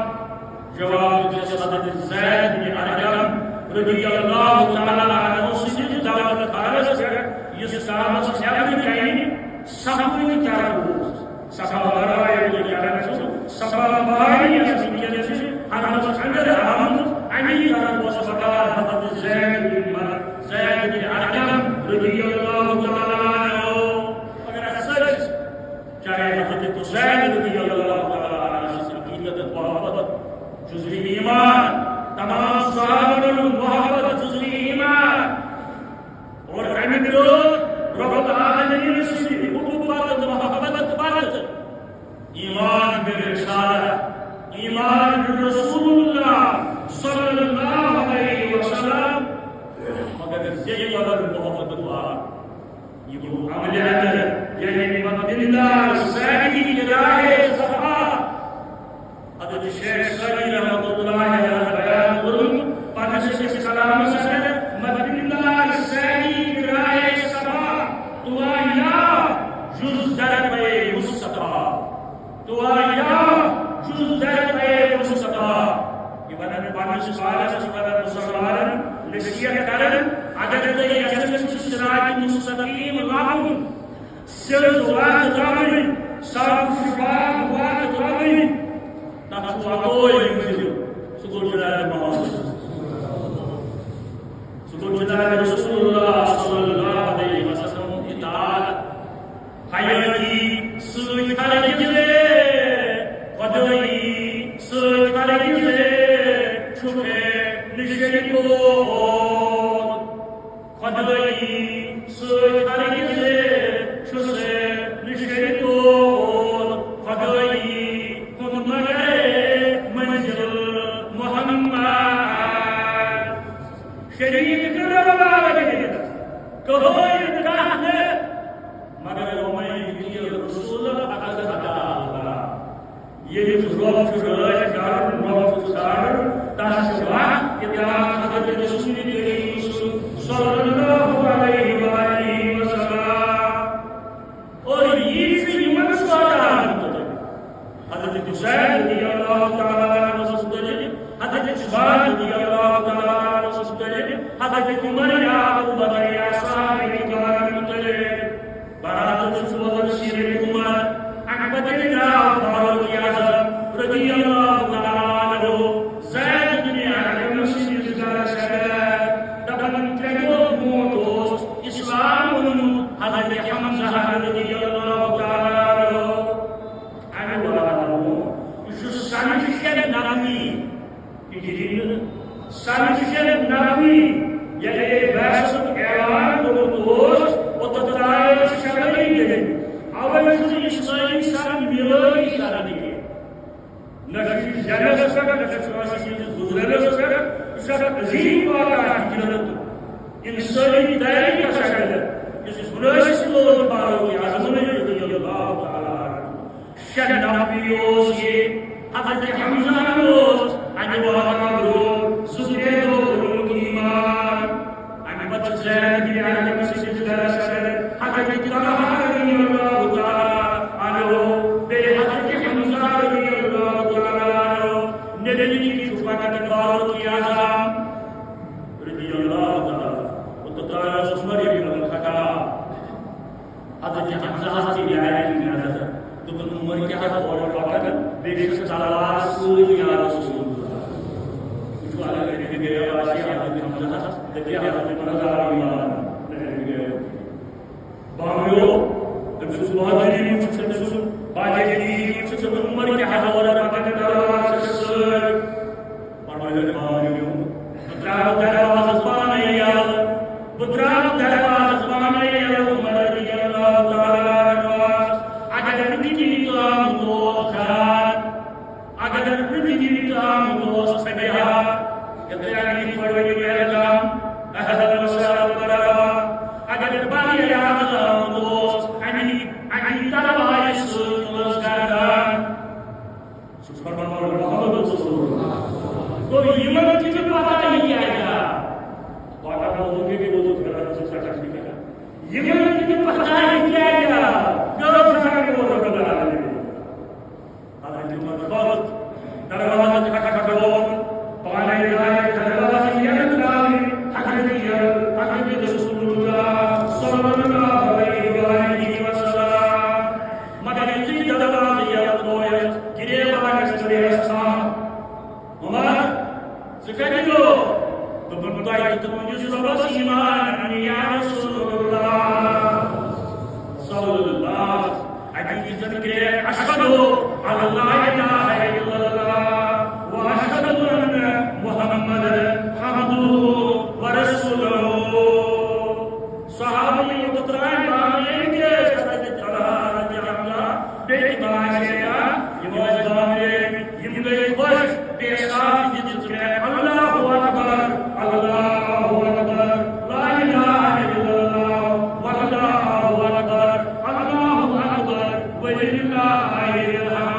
جواب دِژ حضرت زید بن ارقم رضی اللہ تعالیٰ عنہ سٕنٛدِس دعوت کارس پٮ۪ٹھ، یُس کعبس نٮ۪برٕ کنہِ صفوٕنۍ طرف اوس۔ صفا برابر ییٚتہِ کران چھُ، صفا پہاڑی یۄس وٕنکیٚن چھِ، حرمس اندر آمٕژ، امی طرف اوس پکان حضرت زید بن مر-، زید بن ارقم رضی اللہ تعالیٰ عنہ۔ مگر اَتھ سۭتۍ چاہے حضرت حسین رضی اللہ تعالیٰ عنہ سٕنٛز عقیدت محبت جزوی ایمان، تمام صحابن ہُنٛد محبت جزوی ایمان، اور اَمہِ برٛونٛہہ رب العالمین سٕنٛدِ حُبہٕ پتہٕ محبت پتہٕ ایمان بالرسالہ، ایمان برسول اللہ صلی اللہ علیہ وسلم، مگر زیادٕ محبت پتہٕ۔ یہِ گوٚو عملِ اندر، یعنی مبنی اللہ ثانی کی راہ صفا۔ حضرت شیخ سعدی رحمۃ اللہ علیہ بیان کوٚرمُت پننِس أکِس کلامس اندر، مبنی اللہ ثانی کی راہ صفا، تو آیا جز در پے مصطفیٰ۔ تو آیا جز در پے مصطفیٰ۔ یہِ ونان پننِس پانس، یہِ ونان مسلمانن نصیحت کران، اگر تُہۍ یژھان چھِو صراط مستقیم لبُن، سیٚود وتھ ترٛاوٕنۍ، صاف شفاف وتھ ترٛاوٕنۍ، تتھ چھُ اکوے منزل، سُہ گوٚو جناب محمد۔ سُہ گوٚو جناب رسول اللہ صلی اللہ علیہ وسلم اطاعت۔ حیٲتی سۭتۍ ہرگز، خۄدٲیی سۭتۍ ہرگز چھُکھ نہٕ شریٖک۔ خۄدٲیی سۭتۍ ہرگز چھُس نہٕ شریٖک۔ خۄدٲیی ہُنٛد مگر منزل محمد۔ شریٖک نہٕ رب العالمینس، کٕہٕنۍ نہٕ، کانٛہہ نہٕ۔ مگر وۄنۍ یہِ رسول فقط عطا اللہ۔ ییٚمِس رۄب چھُ رٲچھ کرُن، رۄب چھُ ژھانڈُن، تس چھُ وتھ اطاعت حضرت رسول کریم صلی اللہ علیہ وآلہ وسلم۔ اور یہِ چھُ یِمن سوالن مُتعلق۔ حضرت حسین رضی اللہ تعالیٰ عنہ سٕنٛز دٔلیٖل، حضرت عثمان رضی اللہ تعالیٰ عنہ سٕنٛز دٔلیٖل، حضرت عمر یا ابو بکر یا صحابہ کرام مُتعلق۔ بہرحال، تُہۍ چھِو بوزان سیرت عمر، اَمہِ پتہٕ ییٚلہِ درٛاو فاروق اعظم رضی اللہ تعالیٰ عنہ، زید بن ارقم سٕنٛدِس گرس اندر، دپان، ترٛےٚ دۄہ برونٛٹھ اوس اسلام اوٚنمُت حضرت حمزہ رضی اللہ تعالیٰ عنہ۔ اَمہِ علاوٕ، یہِ چھُ سنہٕ شےٚ نَوَے ہِجری نہٕ، سنہٕ شےٚ نَوَے، ییٚلہِ بعثُک اعلان گوٚمُت اوس، اوٚتتھ تام ٲسۍ شےٚ ؤری گٔمٕتۍ۔ اَوَے چھُنہٕ اِسلٲمی سنہٕ میلٲدی سنہٕ تہِ کینٛہہ۔ نہ چھُ یہِ زینَس پٮ۪ٹھ، نہ چھُ کٲنٛسہِ ہٕنٛدِس گُزرنَس پٮ۪ٹھ۔ یہِ چھُ اکھ عظیٖم واقعہ ہِجرتُک۔ اِنسٲنی تٲریٖخَس اندر یُس مُنٲسِب لوگ فاروق اعظمن رضی اللہ تعالیٰ عنہ۔ شےٚ نَوَے اوس یہِ۔ حضرت حمزہ اوس اَمہِ واقعہ برونٛہہ زٕ ترٛےٚ دۄہ اوٚنمُت ایمان۔ اَمہِ پتہٕ چھُ زید بن ارقم سٕنٛدِس گرس اندر حضرت طلحہ رضی اللہ تعالیٰ عنہ، بیٚیہِ حضرت حمزہ رضی اللہ تعالیٰ عنہ، نبی چھُ پکان فاروق اعظم رضی اللہ تعالیٰ عنہ۔ تہٕ تۄہہِ اوس عمر ابن الخطاب۔ حضرت حمزہ ہس تہِ یاد نظر۔ دوٚپُن، عمر کیٛاہ حظ اورٕ پکان، بیٚیہِ چھُس تلوار سۭتۍ یا رسول اللہ۔ وٕچھِو، اگر نبی گٔیو آسہِ حضرت حمزہ ہس، دٔپِو حضرت عمرس آو ایمان۔ نبی گٔیو۔ بامبریو، تٔمۍ سٕنٛز بہادری وٕچھ، تٔمۍ سٕنٛز باجگیری وٕچھ، دوٚپُن، عمر کیٛاہ حظ اورٕ پکان تلوار سۭتۍ۔ فرمٲیِتھ بامبریو، بہٕ ترٛاوٕ دروازٕ پانے یلہٕ، بہٕ ترٛاوٕ دروازٕ پانے یلہٕ، عمر رضی اللہ تعالیٰ عنہ۔ اگر نہٕ کِہیٖنۍ تہِ آمُت اوس گران، اگر نہٕ کِہیٖنۍ تہِ آمُت اوس فبها، یتھ یعنی پڑھو welcome، اہلا و سہلا، مرحبا۔ یِمن تہِ پتہ کیٛاہ کیٛاہ گوٚو سانہِ رۄب العالمین۔ حضرت عمر کھوٚت، دروازٕ کھٹکھٹووُن، پانے درٛاے دروازٕ یلہٕ ترٛاونہِ حضرت، حضرت رسول اللہ صلی اللہ علیہ وآلہ وسلم۔ مگر یُتھُے دروازٕ یلہٕ ترٛووُکھ، گریوانس ترٛیش تھام۔ عمر، ژٕ کتہِ گوٚو؟ دوٚپُن، تۄہہِ دیُتمُت یُس رۄبس ایمان اننہِ یا رسول اللہ صلی اللہ۔ اَتہِ یُس زن کرے، اشہد ان لا الہ الا اللہ و اشہد ان محمدا عبدہ و رسولہ۔ صحابہ یِم ترٛٲے پانہٕ ؤنۍ کیٛازِ حضرت طلحہ رضی اللہ عنہ بیٚیہِ باسے یا یِم ٲسۍ بامبرے، یِم گٔے خۄش، بیٚیہِ صاف دِژ ترٛےٚ، اللہ اکبر، اللہ اکبر، لا الہ الا اللہ، واللہ اکبر، اللہ اکبر، وللہ الحمد۔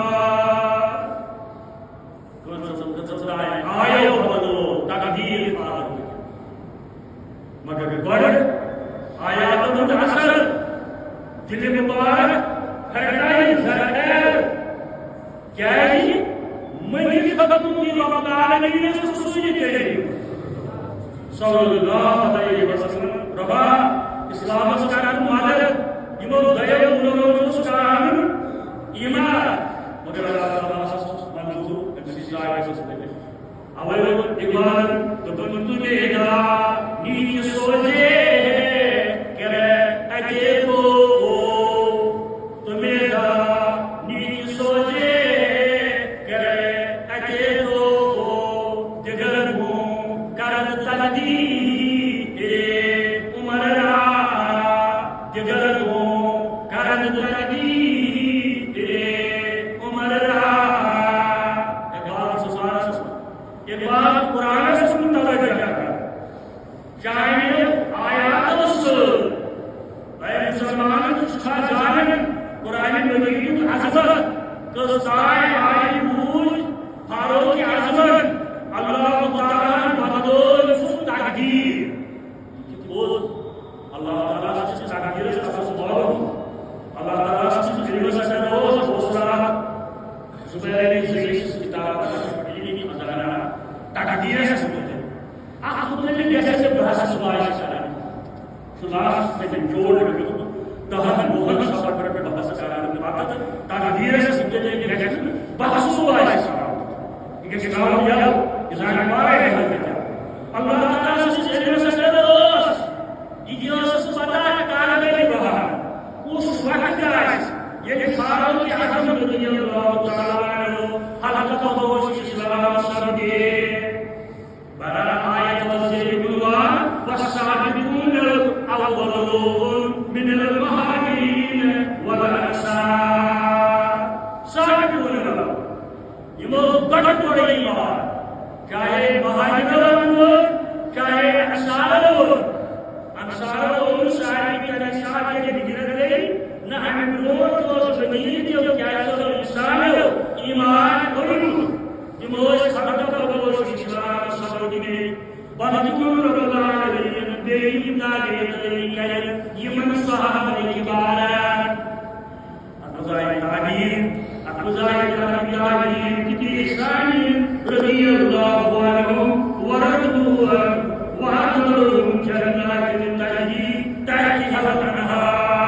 کٔژ، کٔژ آیہِ؟ آیو بدلو، تقدیر فاروق۔ مگر گۄڈٕ آیاتن ہُنٛد اثر، دِلہِ مُبارک پھٹرایہِ زرخیز۔ کیٛازِ؟ مٔنٛزِل ختم یہِ رب العالمین سٕنٛز رسول کریم صلی اللہ علیہ وسلم۔ رۄبا، اسلامس کر مدد، یِمو دۄیو مُلکو منٛز اوس کران ایمان، مگر اللہ تعالیٰ ہس منظور أمِس اسلام۔ اوے ووٚن اقبالن، دوٚپُن، تمہیں دا نیک سوچے ہے کہ اکے کو، تمہیں دا نیک سوچے ہے کہ اکے کو، دگر گوں کرد تقدیر عمر را، دگر گوں کرد تقدیر عمر را۔ اقبال سبحان اللہ۔ اقبال قرآنس کُن توجہ کران۔ چانیو آیاتو سۭتۍ، اے مسلمان، ژٕ چھُکھا زانان قرآن مجیدُک عظمت؟ کٔژ تام آیہِ بوٗز فاروق اعظمن، اللہ تعالیٰ ہن بدلوو سُہ تقدیر۔ یہِ تہِ بوز، اللہ تعالیٰ سٕنٛز تقدیٖرس اوس معلوم۔ اللہ تعالیٰ سٕنٛز علمس اندر اوس، اوس راتھ زبیر علی زئی سٕنٛز کتاب علم خزانہ تقدیٖرس متعلق۔ اتھ متعلق گژھِ اَسہِ بحث صبحس کرٕنۍ۔ سُہ لاسٹ تٔمۍ جوڑ لیوٚکھمُت، دَہَن وُہَن صفحن پٮ۪ٹھ بحث کران تہٕ پتہٕ تقدیٖرس متعلق گژھِ نہٕ بحث صبحس کرُن۔ یہِ گژھِ ترٛاوُن یَلہٕ، یہِ زانہِ پارے حل کتاب۔ اللہ تعالیٰ سٕنٛز علمس اندر ٲس، یہِ تہِ ٲسٕس پتہ کر گژھِ بحال، کُس وقت آسہِ، ییٚلہِ فاروق اعظم رضی اللہ تعالیٰ عنہ حلقہ بہوش اسلام سپدِ۔ بہرحال، آیت وزیر بنوان، والسابقون الأولون من المهاجرين والأنصار۔ سابقون الأولون۔ یِمو گۄڈٕ کوٚر ایمان، چاہے مہاجرن ووٚن، چاہے انصارن ووٚن۔ انصارو ووٚن سارے تَمہِ ساتہٕ ییٚلہِ ہجرت گٔے، نہ اَمہِ برونٛٹھ اوس مدیٖنہٕ کیو کینٛژھو انسانو ایمان کوٚرمُت۔ تِم ٲسۍ خلقو بہوش اسلام سپدمٕتۍ۔ بلکہ رب العالمین بیٚیہِ یِم ناگے تقدیٖر کرِ یِمن صحابہ کبارن۔ اتھ منٛز آیہِ تعبیر، اتھ منٛز آیہِ تعبیر، تعبیر کہِ عثمانین رضی اللہ عنہ ورضوا عنہ وأعد لهم جنات تجري تحتها الأنهار۔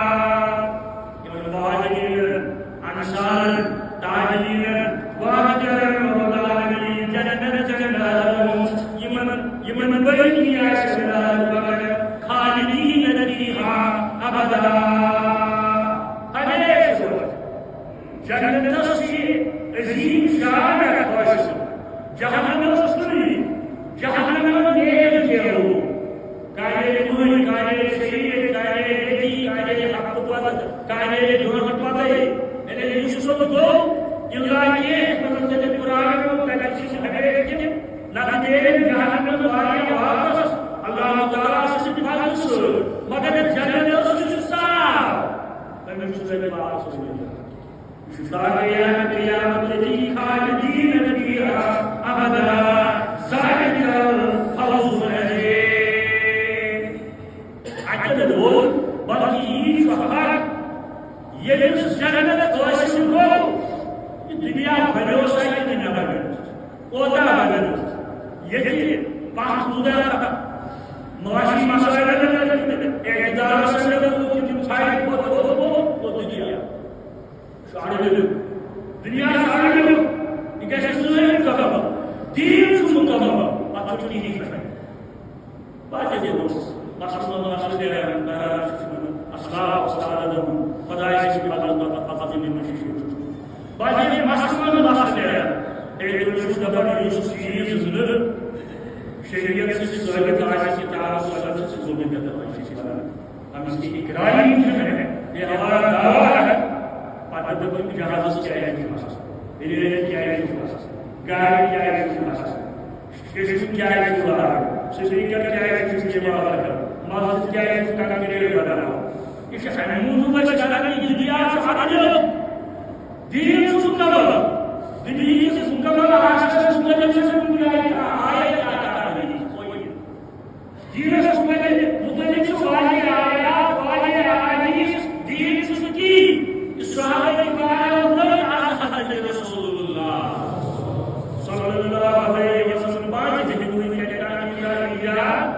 یِمن مہاجرین، انصارن، تابعین، وعدٕ کرن رب العالمین جنت، جنت یِمن، یِمن بٔڑۍ آسہِ خالدین فیہا ابدا۔ ہمیشہ روزِ۔ جنتس چھِ عظیم شان اکھ حٲصِل۔ جہنمس چھُنہٕ۔ جہنم نیرِ جیلو۔ کانٛہہ نیرِ مٔنٛزۍ، کانٛہہ نیرِ شہید، کانٛہہ نیرِ ییٚتی، کانٛہہ نیرِ ہفتہٕ پتہٕ، کانٛہہ نیرِ گٲنٛٹہٕ پتے۔ یعنی یُس سُہ گوٚو، الا کینٛہہ، مطلب، تیٚلہِ قرآن ووٚن، تَتہِ چھِ ہمیشہِ تِم، نتہٕ نیرِ جہنم واریاہ واپس اللہ تعالیٰ سٕنٛدِ فضلہٕ سۭتۍ۔ مگر جنت اوس یہِ صاف، تَمیُک چھُ تیٚلہِ واپس یُن۔ قیامت، قیامت ییٚتی خالدین فیہا ابدا، ذالک الفوز العظیم۔ اتہِ ووٚن، شوہر، ییٚمِس جنت حٲصِل گوٚو، یہِ دُنیا بنیو سا کِنہٕ نہ بنیو؟ کوتاہ بنیو؟ ییٚتہِ پانٛژھ دُدر معاشی مسائلن منٛز اقتدارس منٛز تِم سارے کوٚت ووت دُنیا؟ چھُ اَڑٕ نیُن۔ دُنیا چھُ اَڑٕ نیُن۔ یہِ گژھِ نہٕ زٕہٕنۍ مُکمل۔ دیٖن چھُ مُکمل۔ اَتھ چھُنہٕ کِہیٖنۍ شک۔ باقٕے دِنَس، مثلاً، مثلاً، اصلاح، استاد، خداے سٕنٛدِ فضلہٕ پتہٕ، پتہٕ دِنہٕ مےٚ شُکر۔ باقٕے دِن، مثلاً، مثلاً، بیٚیہِ چھُس دَپان، یُس چیٖز نہٕ شریعت سۭتۍ ثٲبت آسہِ، کِتاب سۭتۍ ثٲبت آسہِ، سُہ چھُ ظلم کران۔ أمِس کی اقراری چھِ ہے، یہ ہمارا دعویٰ ہے۔ پتہٕ دوٚپُن، جہازس کیٛازِ چھُ مسلہٕ؟ ریل کیٛازِ چھُ مسلہٕ؟ گاڑِ کیٛازِ چھُ مسلہٕ؟ سٹیشن کیٛازِ چھُ لاگُن؟ سپیکر کیٛازِ چھُ استعمال کران؟ مسجد کیٛازِ چھُ کنکریٹ بناوان؟ یہِ چھُ اَمہِ موٗجوٗب أسۍ کران، یہِ دُنیا چھُ اَدٕ دیٖن چھُ مُکمل۔ دُنیاہِس مُکمل آسنس مُتعلق چھِ کُنہِ جایہِ کانٛہہ آیت یا کانٛہہ حدیث؟ دیٖنس مُتعلق، مُتعلق چھِ واریاہ آیات، واریاہ احادیث۔ دیٖن چھُنہٕ کِہیٖنۍ۔ یہِ صحابہ کرامو نہٕ آز حضرت رسول اللہ صلی اللہ علیہ وسلم پانہٕ تہِ ہیٚکہِ ؤنِتھ کیٛاہ کیٛاہ کیٛاہ کیٛاہ۔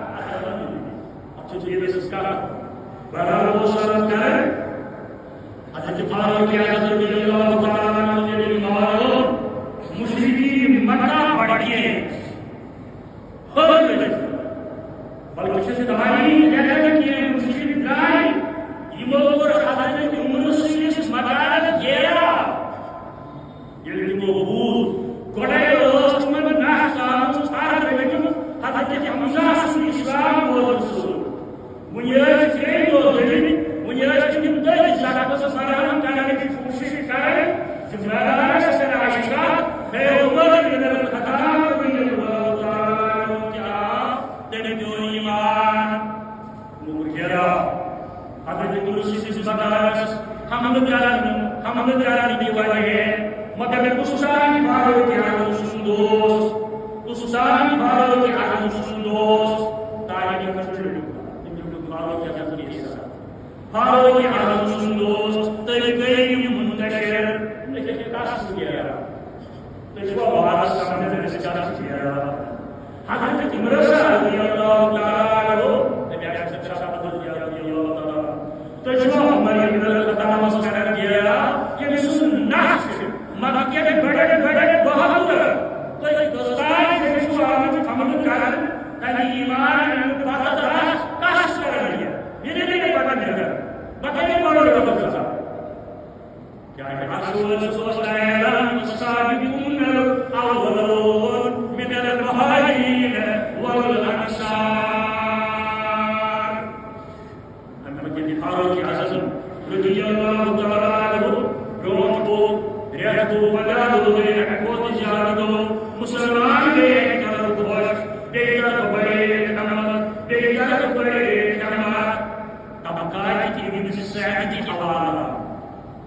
اَتھ چھُ دیٖنس کانٛہہ بہرحال اوس عرض کران، حضرت فاروق اعظم رضی اللہ تعالیٰ عنہ ییٚلہِ مارو، مشرکین مکہ بڑکے ہٲر لٔگۍ۔ بلکہ چھِ تاریخ لیکھان کینٛہہ مشرک درٛاے، یِمو کوٚر حضرت عمر سٕنٛدِس مکانس گیرا۔ ییٚلہِ تِمو بوٗز، گۄڈَے ٲس تِمن نَس آمٕژ، فرق گٔمٕژ حضرت حمزہ سُنٛد اسلام ووتمُت۔ وۄنۍ ٲسۍ ترٛیٚیہِ دۄہ دٔرِتھ، وۄنۍ ٲسۍ تِم تٔتھۍ زخمس مرہم کرنٕچ کوٗشش کران زِ میدانس پٮ۪ٹھ آیہِ کتھ، ہے عمر بن الخطاب رضی اللہ تعالیٰ عنہ، کیٛاہ تٔمۍ پیوٚو ایمان؟ مُکرا۔ حضرت عمر سٕنٛدِس مکانس حملہٕ کرن، حملہٕ کرن کہِ وجہ، مگر عثمان فاروق اعظم سُنٛد دوست، عثمان فاروق اعظم سُنٛد دوست، تاریخ منٛز چھُ لیوٚکھمُت، تٔمۍ لیوٚکھ فاروق اعظم کیس۔ فاروق اعظم سُنٛد دوست، تٔمۍ کٔرۍ یِم منتشر، تٔمۍ کٔرۍ کس وغیرہ۔ تُہۍ چھِوا وارس سمجھان أسۍ کیٛاہ چھِ پھیران؟ حضرت عمر رضی اللہ تعالیٰ عنہ، تٔمۍ آسہِ سٮ۪ٹھاہ فضل رضی اللہ تعالیٰ عنہ۔ تُہۍ چھِوا عمر ابن الخطابس کران گیرا؟ ییٚمہِ سُنٛد نفس چھُ مکہ کٮ۪ن بڑٮ۪ن بڑٮ۪ن بہادرن۔ تُہۍ کٔژ تانۍ چھِو آمٕتۍ حملہٕ کران؟ تَمہِ ایمان اَننہٕ پتہٕ رژھ کس کران یہِ؟ یہِ نہٕ مےٚ پتہ نیران۔ بہٕ کَتہِ پَرو رۄبَس گژھان؟ کیٛازِ رسول صلی اللہ علیہ وسلم، السابقون الاولون من المہاجرین والانصار۔ اَمہِ پتہٕ ییٚلہِ فاروق اعظم رضی اللہ تعالیٰ عنہ برونٛٹھ گوٚو، رٮ۪تھ گوٚو، پگاہ گوٚو، گٔے اَمہِ کھۄتہٕ زیادٕ گوٚو، مُسلمان گٔے اَمہِ طرفہٕ خۄش، بیٚیہِ طرفہٕ بڑے اعتماد، بیٚیہِ طرفہٕ بڑے اعتماد۔ طبقات ابن سعد کہِ حوالہٕ۔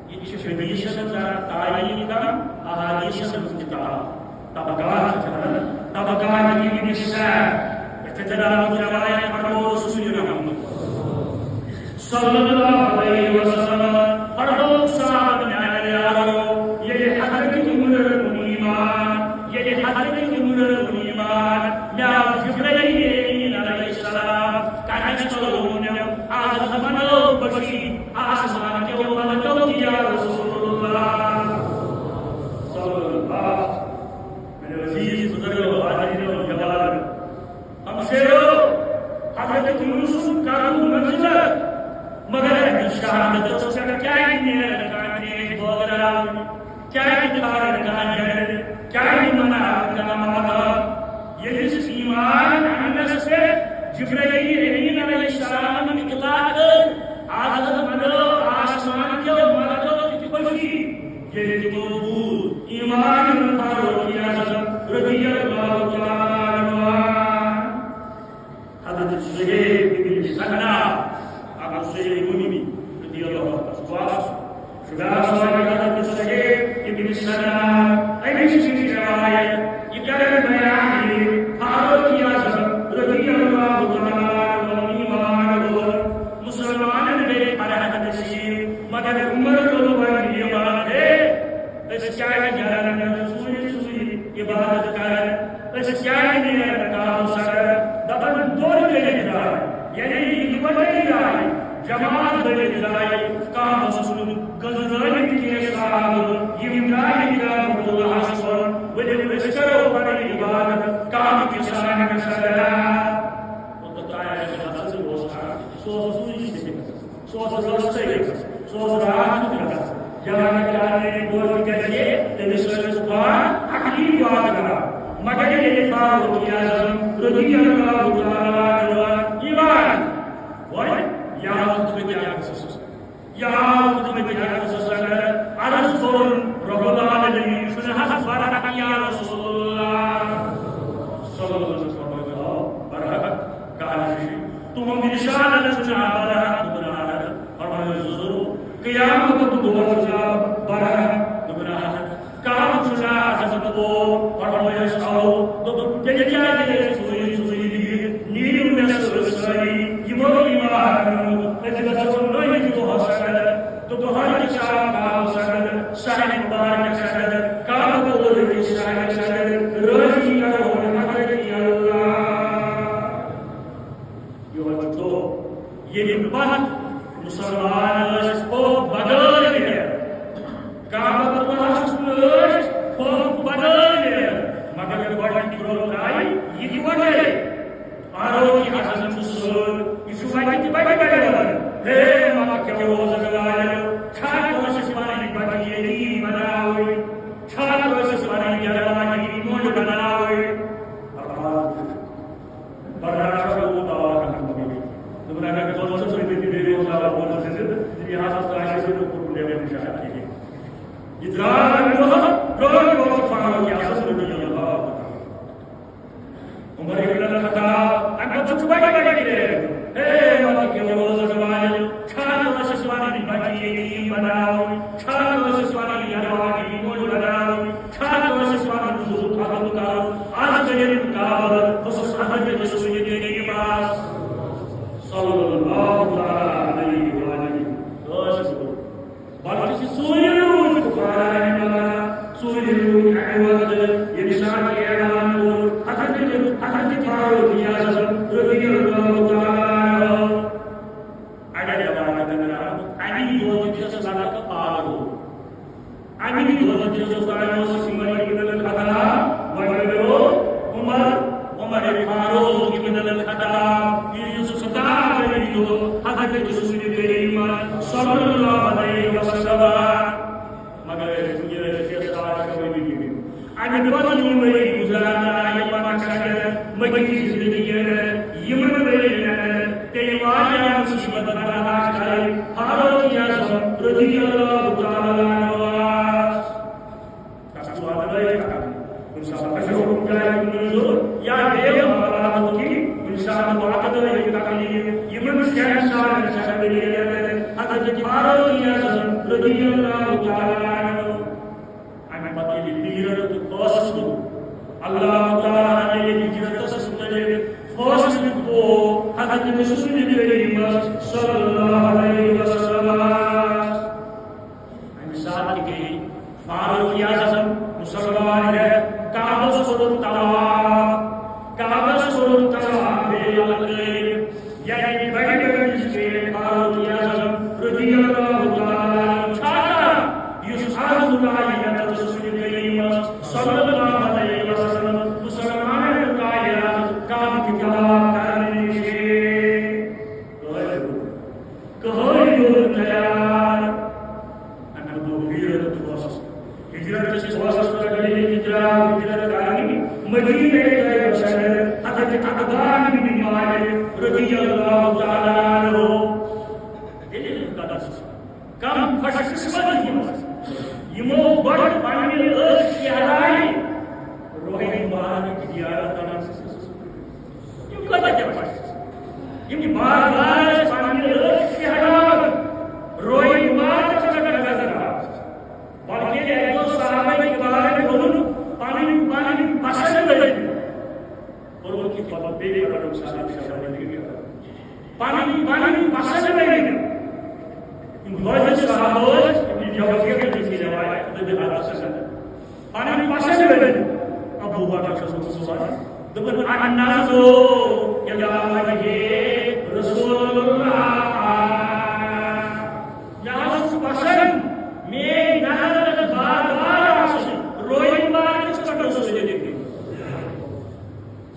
یہِ چھُ حدیثس منٛز زیادٕ تعریف کران، احادیثس منٛز کتاب۔ طبقات چھِ ونان، طبقات ابن سعد۔ یتھ ترجمہ روایت فرموو رسول رحمت صلی اللہ علیہ وسلم، فرموو صحابہ میانیو، ییٚلہِ حضرت عمر ایمان، ییٚلہِ حضرت عمر ایمان، مےٚ آو جبرائیل امین علیہ السلام کنس تل ووٚنُم، از مناو خوشی آسمان کیو ملکو کی یا رسول اللہ۔ صلی اللہ۔ میانیو عزیز بزرگو، حاضرینو، جوانو، ہمشیرو، حضرت یونس سُنٛد کرُن منزلت، مگر اَمہِ شہادتس پٮ۪ٹھ کیٛازِ نیرن کانٛہہ تریش بٲگراوٕنۍ؟ کیٛازِ کھارن کانٛہہ جھنڈٕ؟ کیٛازِ مناون کانٛہہ ماتم؟ ییٚلہِ أسۍ ایمان اننس پٮ۪ٹھ جبرائیل امین علیہ السلامن اطلاع کٔر، از منٲو آسمان کیو ملکو تہِ خوشی، ییٚلہِ تِمو بوٗز ایمان انن فاروق اعظم رضی اللہ تعالیٰ عنہ۔ حضرت صہیب ابن سنہ، ابو صہیب رومی رضی اللہ عنہ، سُہ گوٚو اکھ، سُہ گوٚو اکھ صحابی حضرت صہیب ابن سنہ۔ أمِس نِش چھِ روایت، یہِ کرن بیان یہِ فاروق اعظم رضی اللہ تعالیٰ عنہ ایمان اوٚن، مُسلمانن گٔے فرحت۔ نصیب۔ مگر عمر لوٚگ وۄنۍ یہِ وَنُن، ہے، أسۍ کیٛازِ نیران ژوٗرِ ژوٗرِ عبادت کران؟ أسۍ کیٛازِ نیران کعبہٕ سرن؟ دَپان، دوٚر کٔرِتھ درٛاے، یعنی یِکوَٹَے درٛاے، جماعت بٔنِتھ درٛاے، کعبَس کُن گٔنزرٲوِتھ کینٛہہ صحابہٕ، یِم درٛاے کعبۃ اللہَس کُن، ؤلِو أسۍ کرو پنٕنۍ عبادت کعبہٕ کِس آنگنَس اندر۔ اور تو طاہر بن حسن اوس کران، سُہ اوس سُے سِکھ۔ سُہ اوس رٲژ تہِ گژھان، سُہ اوس راتھ تہِ گژھان۔ جوانہ کیٛاہ میٛانہِ بوزُن گژھِ، تٔمِس ٲسۍ طوفان تکلیف واتناوان۔ مگر ییٚلہِ فاروق اعظم رضی اللہ تعالیٰ عنہ یِوان، وۄنۍ یہِ آو خطبہٕ کیٛاہ قصصس، یہِ آو خطبہٕ کیٛاہ قصصس اندر، عرض کوٚرُن رب العالمین چھُنہٕ حظ برحق یا رسول اللہ صلی اللہ علیہ وسلم، برحق کہاں ہے؟ تُہُنٛد رسالت چھُنہٕ برحق، برحق۔ فرمٲیِو ضروٗر۔ قیامتُک دۄہ چھُ برحق، برحق۔ کعبہٕ چھُ حضرت کو فرمٲیِس آو۔ دوٚپُن، تیٚلہِ کیٛازِ ٲسۍ ژوٗرِ ژوٗرِ بِہِتھ؟ نیٖرِو مےٚ سۭتۍ سٲری۔ یِمو ایمان اوٚنمُت، أسۍ گژھو نٔوِس دۄہَس اندر۔ تہٕ دۄہَے تہِ چھِ آو کعبَس اندر، ساحِل مُبارکَس اندر، کعبۃ اللہ کِس ساحِلَس اندر، رٲضی کرو حضرت اللہ۔ یِہوٚے چھُ دۄہ، ییٚمہِ پتہٕ مُسلمان ٲسۍ خوف بغٲر نیران۔ کعبۃ اللہَس کُن ٲسۍ خوف بغٲر نیران، مگر گۄڈٕنِکۍ دۄہ درٛاے یِکوَٹَے۔ فاروق اعظم چھُ سۭتۍ، یہِ چھُ وَتہِ تہِ بَڑِ بَڑِ وَنان، ہے مکہ کیو روزَن والٮ۪و، چھا کٲنٛسہِ پَنٕنۍ بَچہِ یتیٖم بناوٕنۍ؟ چھا کٲنٛسہِ پَنٕنۍ گرٕ واجیٚنۍ مٔنٛڈ بناوٕنۍ؟ برداشت کرو، دعا کرو۔ دوٚپُن، اگر کٲنٛسہِ سۭتۍ بیٚیہِ اوس دعوا ووٚنمُت زِ یہِ حظ آسہِ نہٕ کوٚرمُت مےٚ نِش اَتہِ کِہیٖنۍ۔ یہِ درٛاو برٛونٛہہ، برٛونٛہہ، برٛونٛہہ فاروق اعظم رضی اللہ عنہ۔ عمر ابن الخطاب، اَمہِ پتہٕ چھُ بڑِ بڑِ کران، ہے مکہ کیو روزن والٮ۪و، چھا کٲنٛسہِ پنٕنۍ بچہِ یتیٖم بناوٕنۍ؟ چھا کٲنٛسہِ پنٕنۍ گرٕ واجیٚنۍ مٔنٛڈ بناوٕنۍ؟ چھا کٲنٛسہِ پنُن زُو ختم کرُن؟ از کٔرِن کعبہٕ، بہٕ چھُس حضرت رسول کریٖمس صلی اللہ تعالیٰ علیہ وآلہ۔ بلکہ ژوٗرِ روٗدۍ کفارن ونان، ژوٗرِ روٗدۍ اَمہِ وقتہٕ ییٚمہِ ساتہٕ اعلان کوٚر حضرت، حضرت فاروق اعظم رضی اللہ تعالیٰ عنہ۔ اَڑٮ۪ن رِوایتَن درٛاو، اَمی دۄہ چھُ سُہ لگان فاروق۔ اَمی دۄہ چھُ سُہ فرموس عمر ابن الخطاب، وَنیو عمر، عمر فاروق ابن الخطاب، یُس خطاب اَمی دۄہ حضرت رسول کریم صلی اللہ علیہ وسلم۔ مگر أسۍ چھِ یہِ رٔٹِتھ ساڑ شےٚ ؤری گٔمٕتۍ۔ اَمہِ پتہٕ یِم ؤری گُزاران آیہِ مکس اندر، مکہِ زندگی اندر، یِمن ؤرین اندر پیٚیہِ واریاہ مُصیبت برداشت کرٕنۍ۔ فاروق اعظم رضی اللہ تعالیٰ عنہ آس۔ تَس چھُ وعدٕ دٲری کران۔ کُنہِ ساتہٕ گژھِ حُکُم جارِ کُنہِ منظوٗر یا بیٚیہِ معاملاتُک کہِ کُنہِ ساتہٕ وعدٕ دٲری تکلیٖف۔ یِمن شٮ۪ن سالن چھِ حضرت فاروق اعظم رضی اللہ تعالیٰ عنہ۔ اَمہِ پتہٕ ییٚلہِ ہجرتُک فٲصلہٕ، اللہ تعالیٰ ہن ییٚلہِ ہجرتس مُتعلق فٲصلہٕ کوٚر حضرت رسول کریٖمس صلی اللہ علیہ وسلم، اَمہِ ساتہٕ تہِ گٔے فاروق اعظم مُسلمان ہٮ۪تھ کعبس کوٚرُن طواف، کعبس کوٚرُن طواف بیٚیہِ یلہٕ کٔرِتھ۔ یعنی بڑِ بڑِ مِسٹیک فاروق اعظم رضی اللہ تعالیٰ عنہ چھا کران، یُس از مُتعلق رسول کریٖمس صلی اللہ علیہ وسلم مُسلمانن مُتعلق کم کتاب کرنہٕ نِش۔ کٕہٕنۍ روٗد تیار۔ اَمہِ دۄہ ہجرت اوس۔ ہجرت کِس فٲصلس پٮ۪ٹھ ییٚلہِ ہجرت، ہجرت کرنہِ مدینہ طیبس اندر حضرت عتبان بن مالک رضی اللہ تعالیٰ عنہ۔ دلیل مقدس۔ کم خوش قسمت یِم ٲسۍ۔ یِمو گۄڈٕ پننہِ أچھ شہرایہِ روحِ مبارک زیارت کرنس۔ یِم کۭتیٛاہ کیٛاہ پَزِ؟ یِم بار بار ٲسۍ پَنٕنۍ أچھ شیہراوان، روے مارکس پٮ۪ٹھ نظر تھاوان۔ بلکہِ اَکہِ دۄہ صحابہ کرامن ووٚنُن، پَنٕنۍ، پَنٕنۍ پسند ؤنِو۔ کوٚرمُت کہِ پَتہٕ بیٚیہِ پَنُن صحابہ کرام ؤنِو۔ پَنٕنۍ، پَنٕنۍ پسند ؤنِو۔ باقی صحابہ ٲسۍ، ابن جوزی یَن تہِ چھِ روایت، ابن حجر چھِ پنٕنۍ پسند ؤنۍ ابو بکر چھُس بہٕ سوزان۔ دوٚپُن، "النظر إلى وجه رسول الله۔" مےٚ حظ چھُ پسند، میٲنۍ نظر گژھِ بار بار آسٕنۍ رویہِ مبارکس پٮ۪ٹھ رسول کریم۔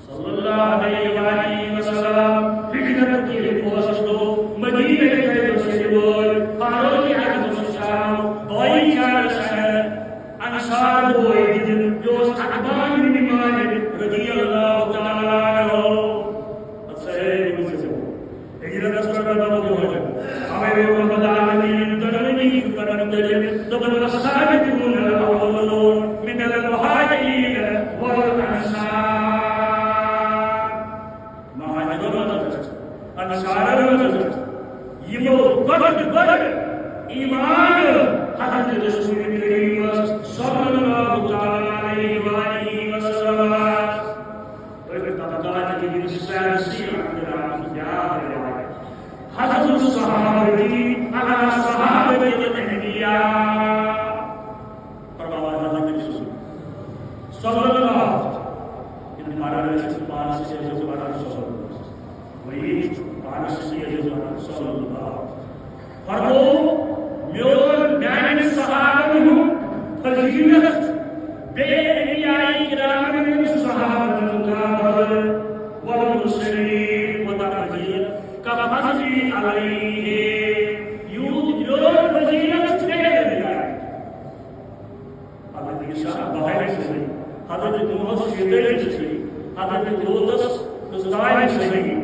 صلی اللہ علیہ وآلہ وسلم، ہجرت کے فوج کو مدینہ کے بسے بول، فاروق اعظم صاحب، بھائی چارہ صاحب، انصار بوئے دن، جو عقبہ بن مالک رضی اللہ تعالیٰ عنہ۔ اچھا، یہ بھی مجھے ہجرت پر بنا ہوا ہے۔ ہمیں محمد عالمین دنیا کی کرن دے، تو بن وسائل دون الاولون من المهاجرين والانصار۔ مہاجرن منٛز، انصارن منٛز، یِمو گۄڈٕ گۄڈٕ ایمان حضرت رسول کریم صلی اللہ تعالیٰ علیہ وآلہ وسلم۔ اور طبقات کی سیاسی اختلاف کیا ہے؟ حضرت الصحابہ علی صحابہ الانبیاء۔ فرمایا حضرت رسول صلی اللہ علیہ وسلم، پانس سے جو پانس صلی اللہ علیہ وسلم۔ وہی پانس سے جو پانس صلی اللہ علیہ وسلم۔ فرمو، میون میانہِ صحابن ہُنٛد فضیلت، بے انبیاء کرامن ہُنٛد صحابن مقابل، والمرسلین وتفضیل، کفضلی علیہ، یوت میون فضیلت بے انبیاء۔ حضرت عیسیٰ بحری صحیح، حضرت نوح شیطانی صحیح، حضرت لوطس قسطائی صحیح۔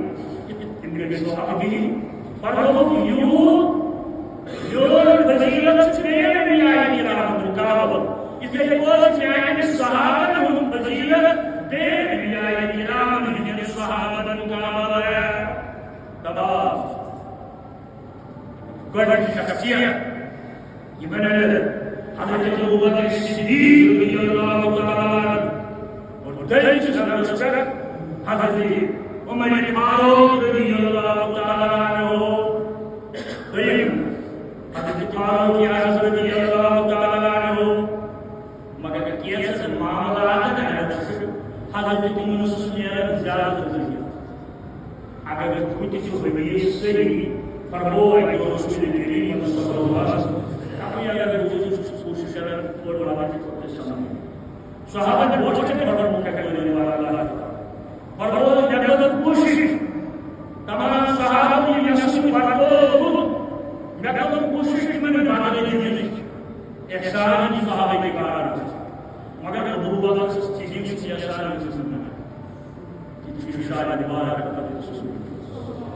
تم گٔے سو عقلی۔ فرمووُکھ، یوٗت، یوٗت فضیلت چھِ بے انبیاء کرامن مقابل۔ یِتھَے پٲٹھۍ میانہِ صحابن ہُنٛد فضیلت بے انبیاء کرامن ہٕنٛدٮ۪ن صحابن مقابل۔ تمام۔ گۄڈٕنِچ شخصیت، یِمن حضرت ابوبکر صدیق رضی اللہ تعالیٰ عنہ، اور دوٚیِم چھِ سنس پٮ۪ٹھ حضرت عمر فاروق رضی اللہ تعالیٰ عنہ، دوٚیِم حضرت فاروق اعظم رضی اللہ تعالیٰ عنہ۔ مگر کینٛژن معاملاتن اندر چھُ حضرت یونس نیران زیادٕ نزدیٖک۔ اگر کُنہِ تہِ چھُ حدیث صحیح، فرموو اَتہِ رسول کریم صلی اللہ علیہ وسلم، اَپٲرۍ اگر بوٗزِو، سُہ چھُ کوٗشِش کران اورٕ واتنٕچ، خۄداے سمجھ۔ صحابن برونٛٹھ کَنہِ پَرُن مُتعلِق ؤنِو واریاہ۔ پَرُن مےٚ کٔر کوٗشِش، تمام صحابن یِم مےٚ سۭتۍ پَرنووُکھ، مےٚ کٔر کوٗشِش تِمن بدلہٕ دِنٕچ۔ احسان چھُ صحابہ کرام۔ مگر ابو بکر صدیق سُنٛد احسان چھُ نہٕ۔ یہِ چھُ شاید مبارک۔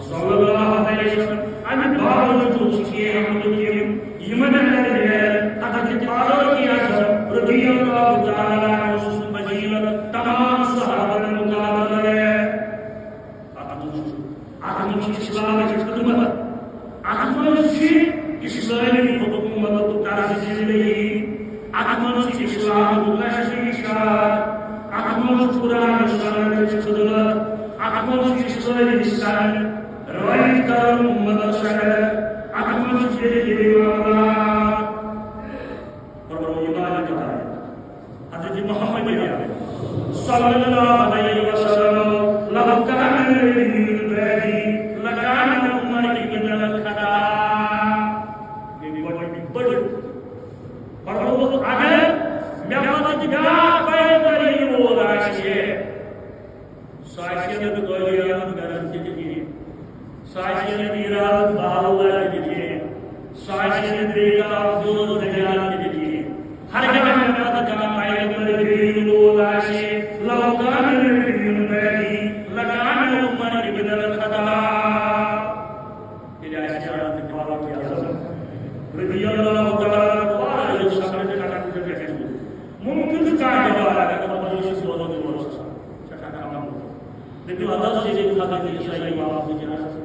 صلی اللہ علیہ وسلم۔ اَمہِ باوجوٗد چھِ کینٛہہ عمل تِم، یِمن اندر حضرت فاروق اعظم رضی اللہ تعالیٰ عنہ سٕنٛز فضیلت تمام صحابن مقابلہٕ۔ اتھ منٛز چھُ، اتھ منٛز چھِ اسلامٕچ خدمت، اتھ منٛز چھِ اسلٲمی حکومتُک طرز زندگی، اتھ منٛز چھِ اسلامُک لشکر اشاعت، اتھ منٛز چھُ قرآن و سنتٕچ خدمت، اتھ منٛز چھُ اسلٲمی سنت رٲیِج کرُن امتس اندر، اتھ منٛز چھِ دِلی معاملات۔ فرماو ایمان کتھ آیہِ؟ حضرت محمد عربی صلی اللہ علیہ وسلم، "لو کان نبی بعدی لکان عمر ابن الخطاب۔" یعنی بڑی، بڑی۔ فرماو، اگر مےٚ پتہٕ بیٛاکھ پیغمبر یِنہٕ وول آسہِ ہے، سُہ آسہِ ہے نہٕ قٲدی احمد گرن تہِ کِہیٖنۍ۔ سُہ آسہِ ہے نہٕ میٖر احمد بہاوالدار تہِ کِہیٖنۍ۔ سُہ آسہِ ہے نہٕ بیٚیہِ کانٛہہ عبدالدجال تہِ کِہیٖنۍ۔ ہرگاہ مےٚ پتہٕ کانٛہہ پیغمبر بیٚیہِ یِنہٕ وول آسہِ، لو کان نبی بعدی لکان عمر ابن الخطاب۔ تیٚلہِ آسہِ ہا حضرت فاروق اعظم رضی اللہ تعالیٰ عنہ واریاہ سخت ٹھٹھن پٮ۪ٹھ۔ ممکن چھُ کانٛہہ جواب اگر بہٕ یہِ چھُس روزان دۄہس چھُ کانٛہہ کانٛہہ۔ دٔپِو، حضرت صدیق، حضرت عیسیٰ یی واپس دُنیاہس۔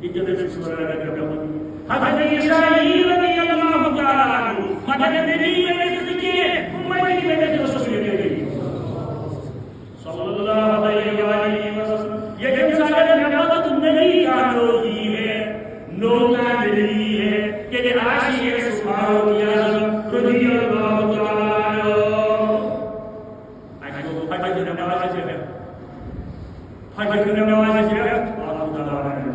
یہِ کیٛاہ دٔپِو، چھُ وَنان اگر بہٕ حضرت عیسیٰ یی رضی اللہ تعالیٰ عنہ، مگر نبی مےٚ گژھِ نہٕ کینٛہہ، اُمتی مےٚ گژھِ رسول کریم۔ صلی اللہ علیہ وآلہ وسلم۔ ییٚتٮ۪ن سا اگر مےٚ پتہٕ نبی کانٛہہ نوٚو یی ہے، نوٚو کانٛہہ نبی یی ہے، تیٚلہِ آسہِ یہِ فاروق اعظم رضی اللہ تعالیٰ عنہ۔ اَسہِ گوٚو فجر نمازِ پٮ۪ٹھ۔ فجر نمازِ پٮ۪ٹھ اللہ تعالیٰ عنہ۔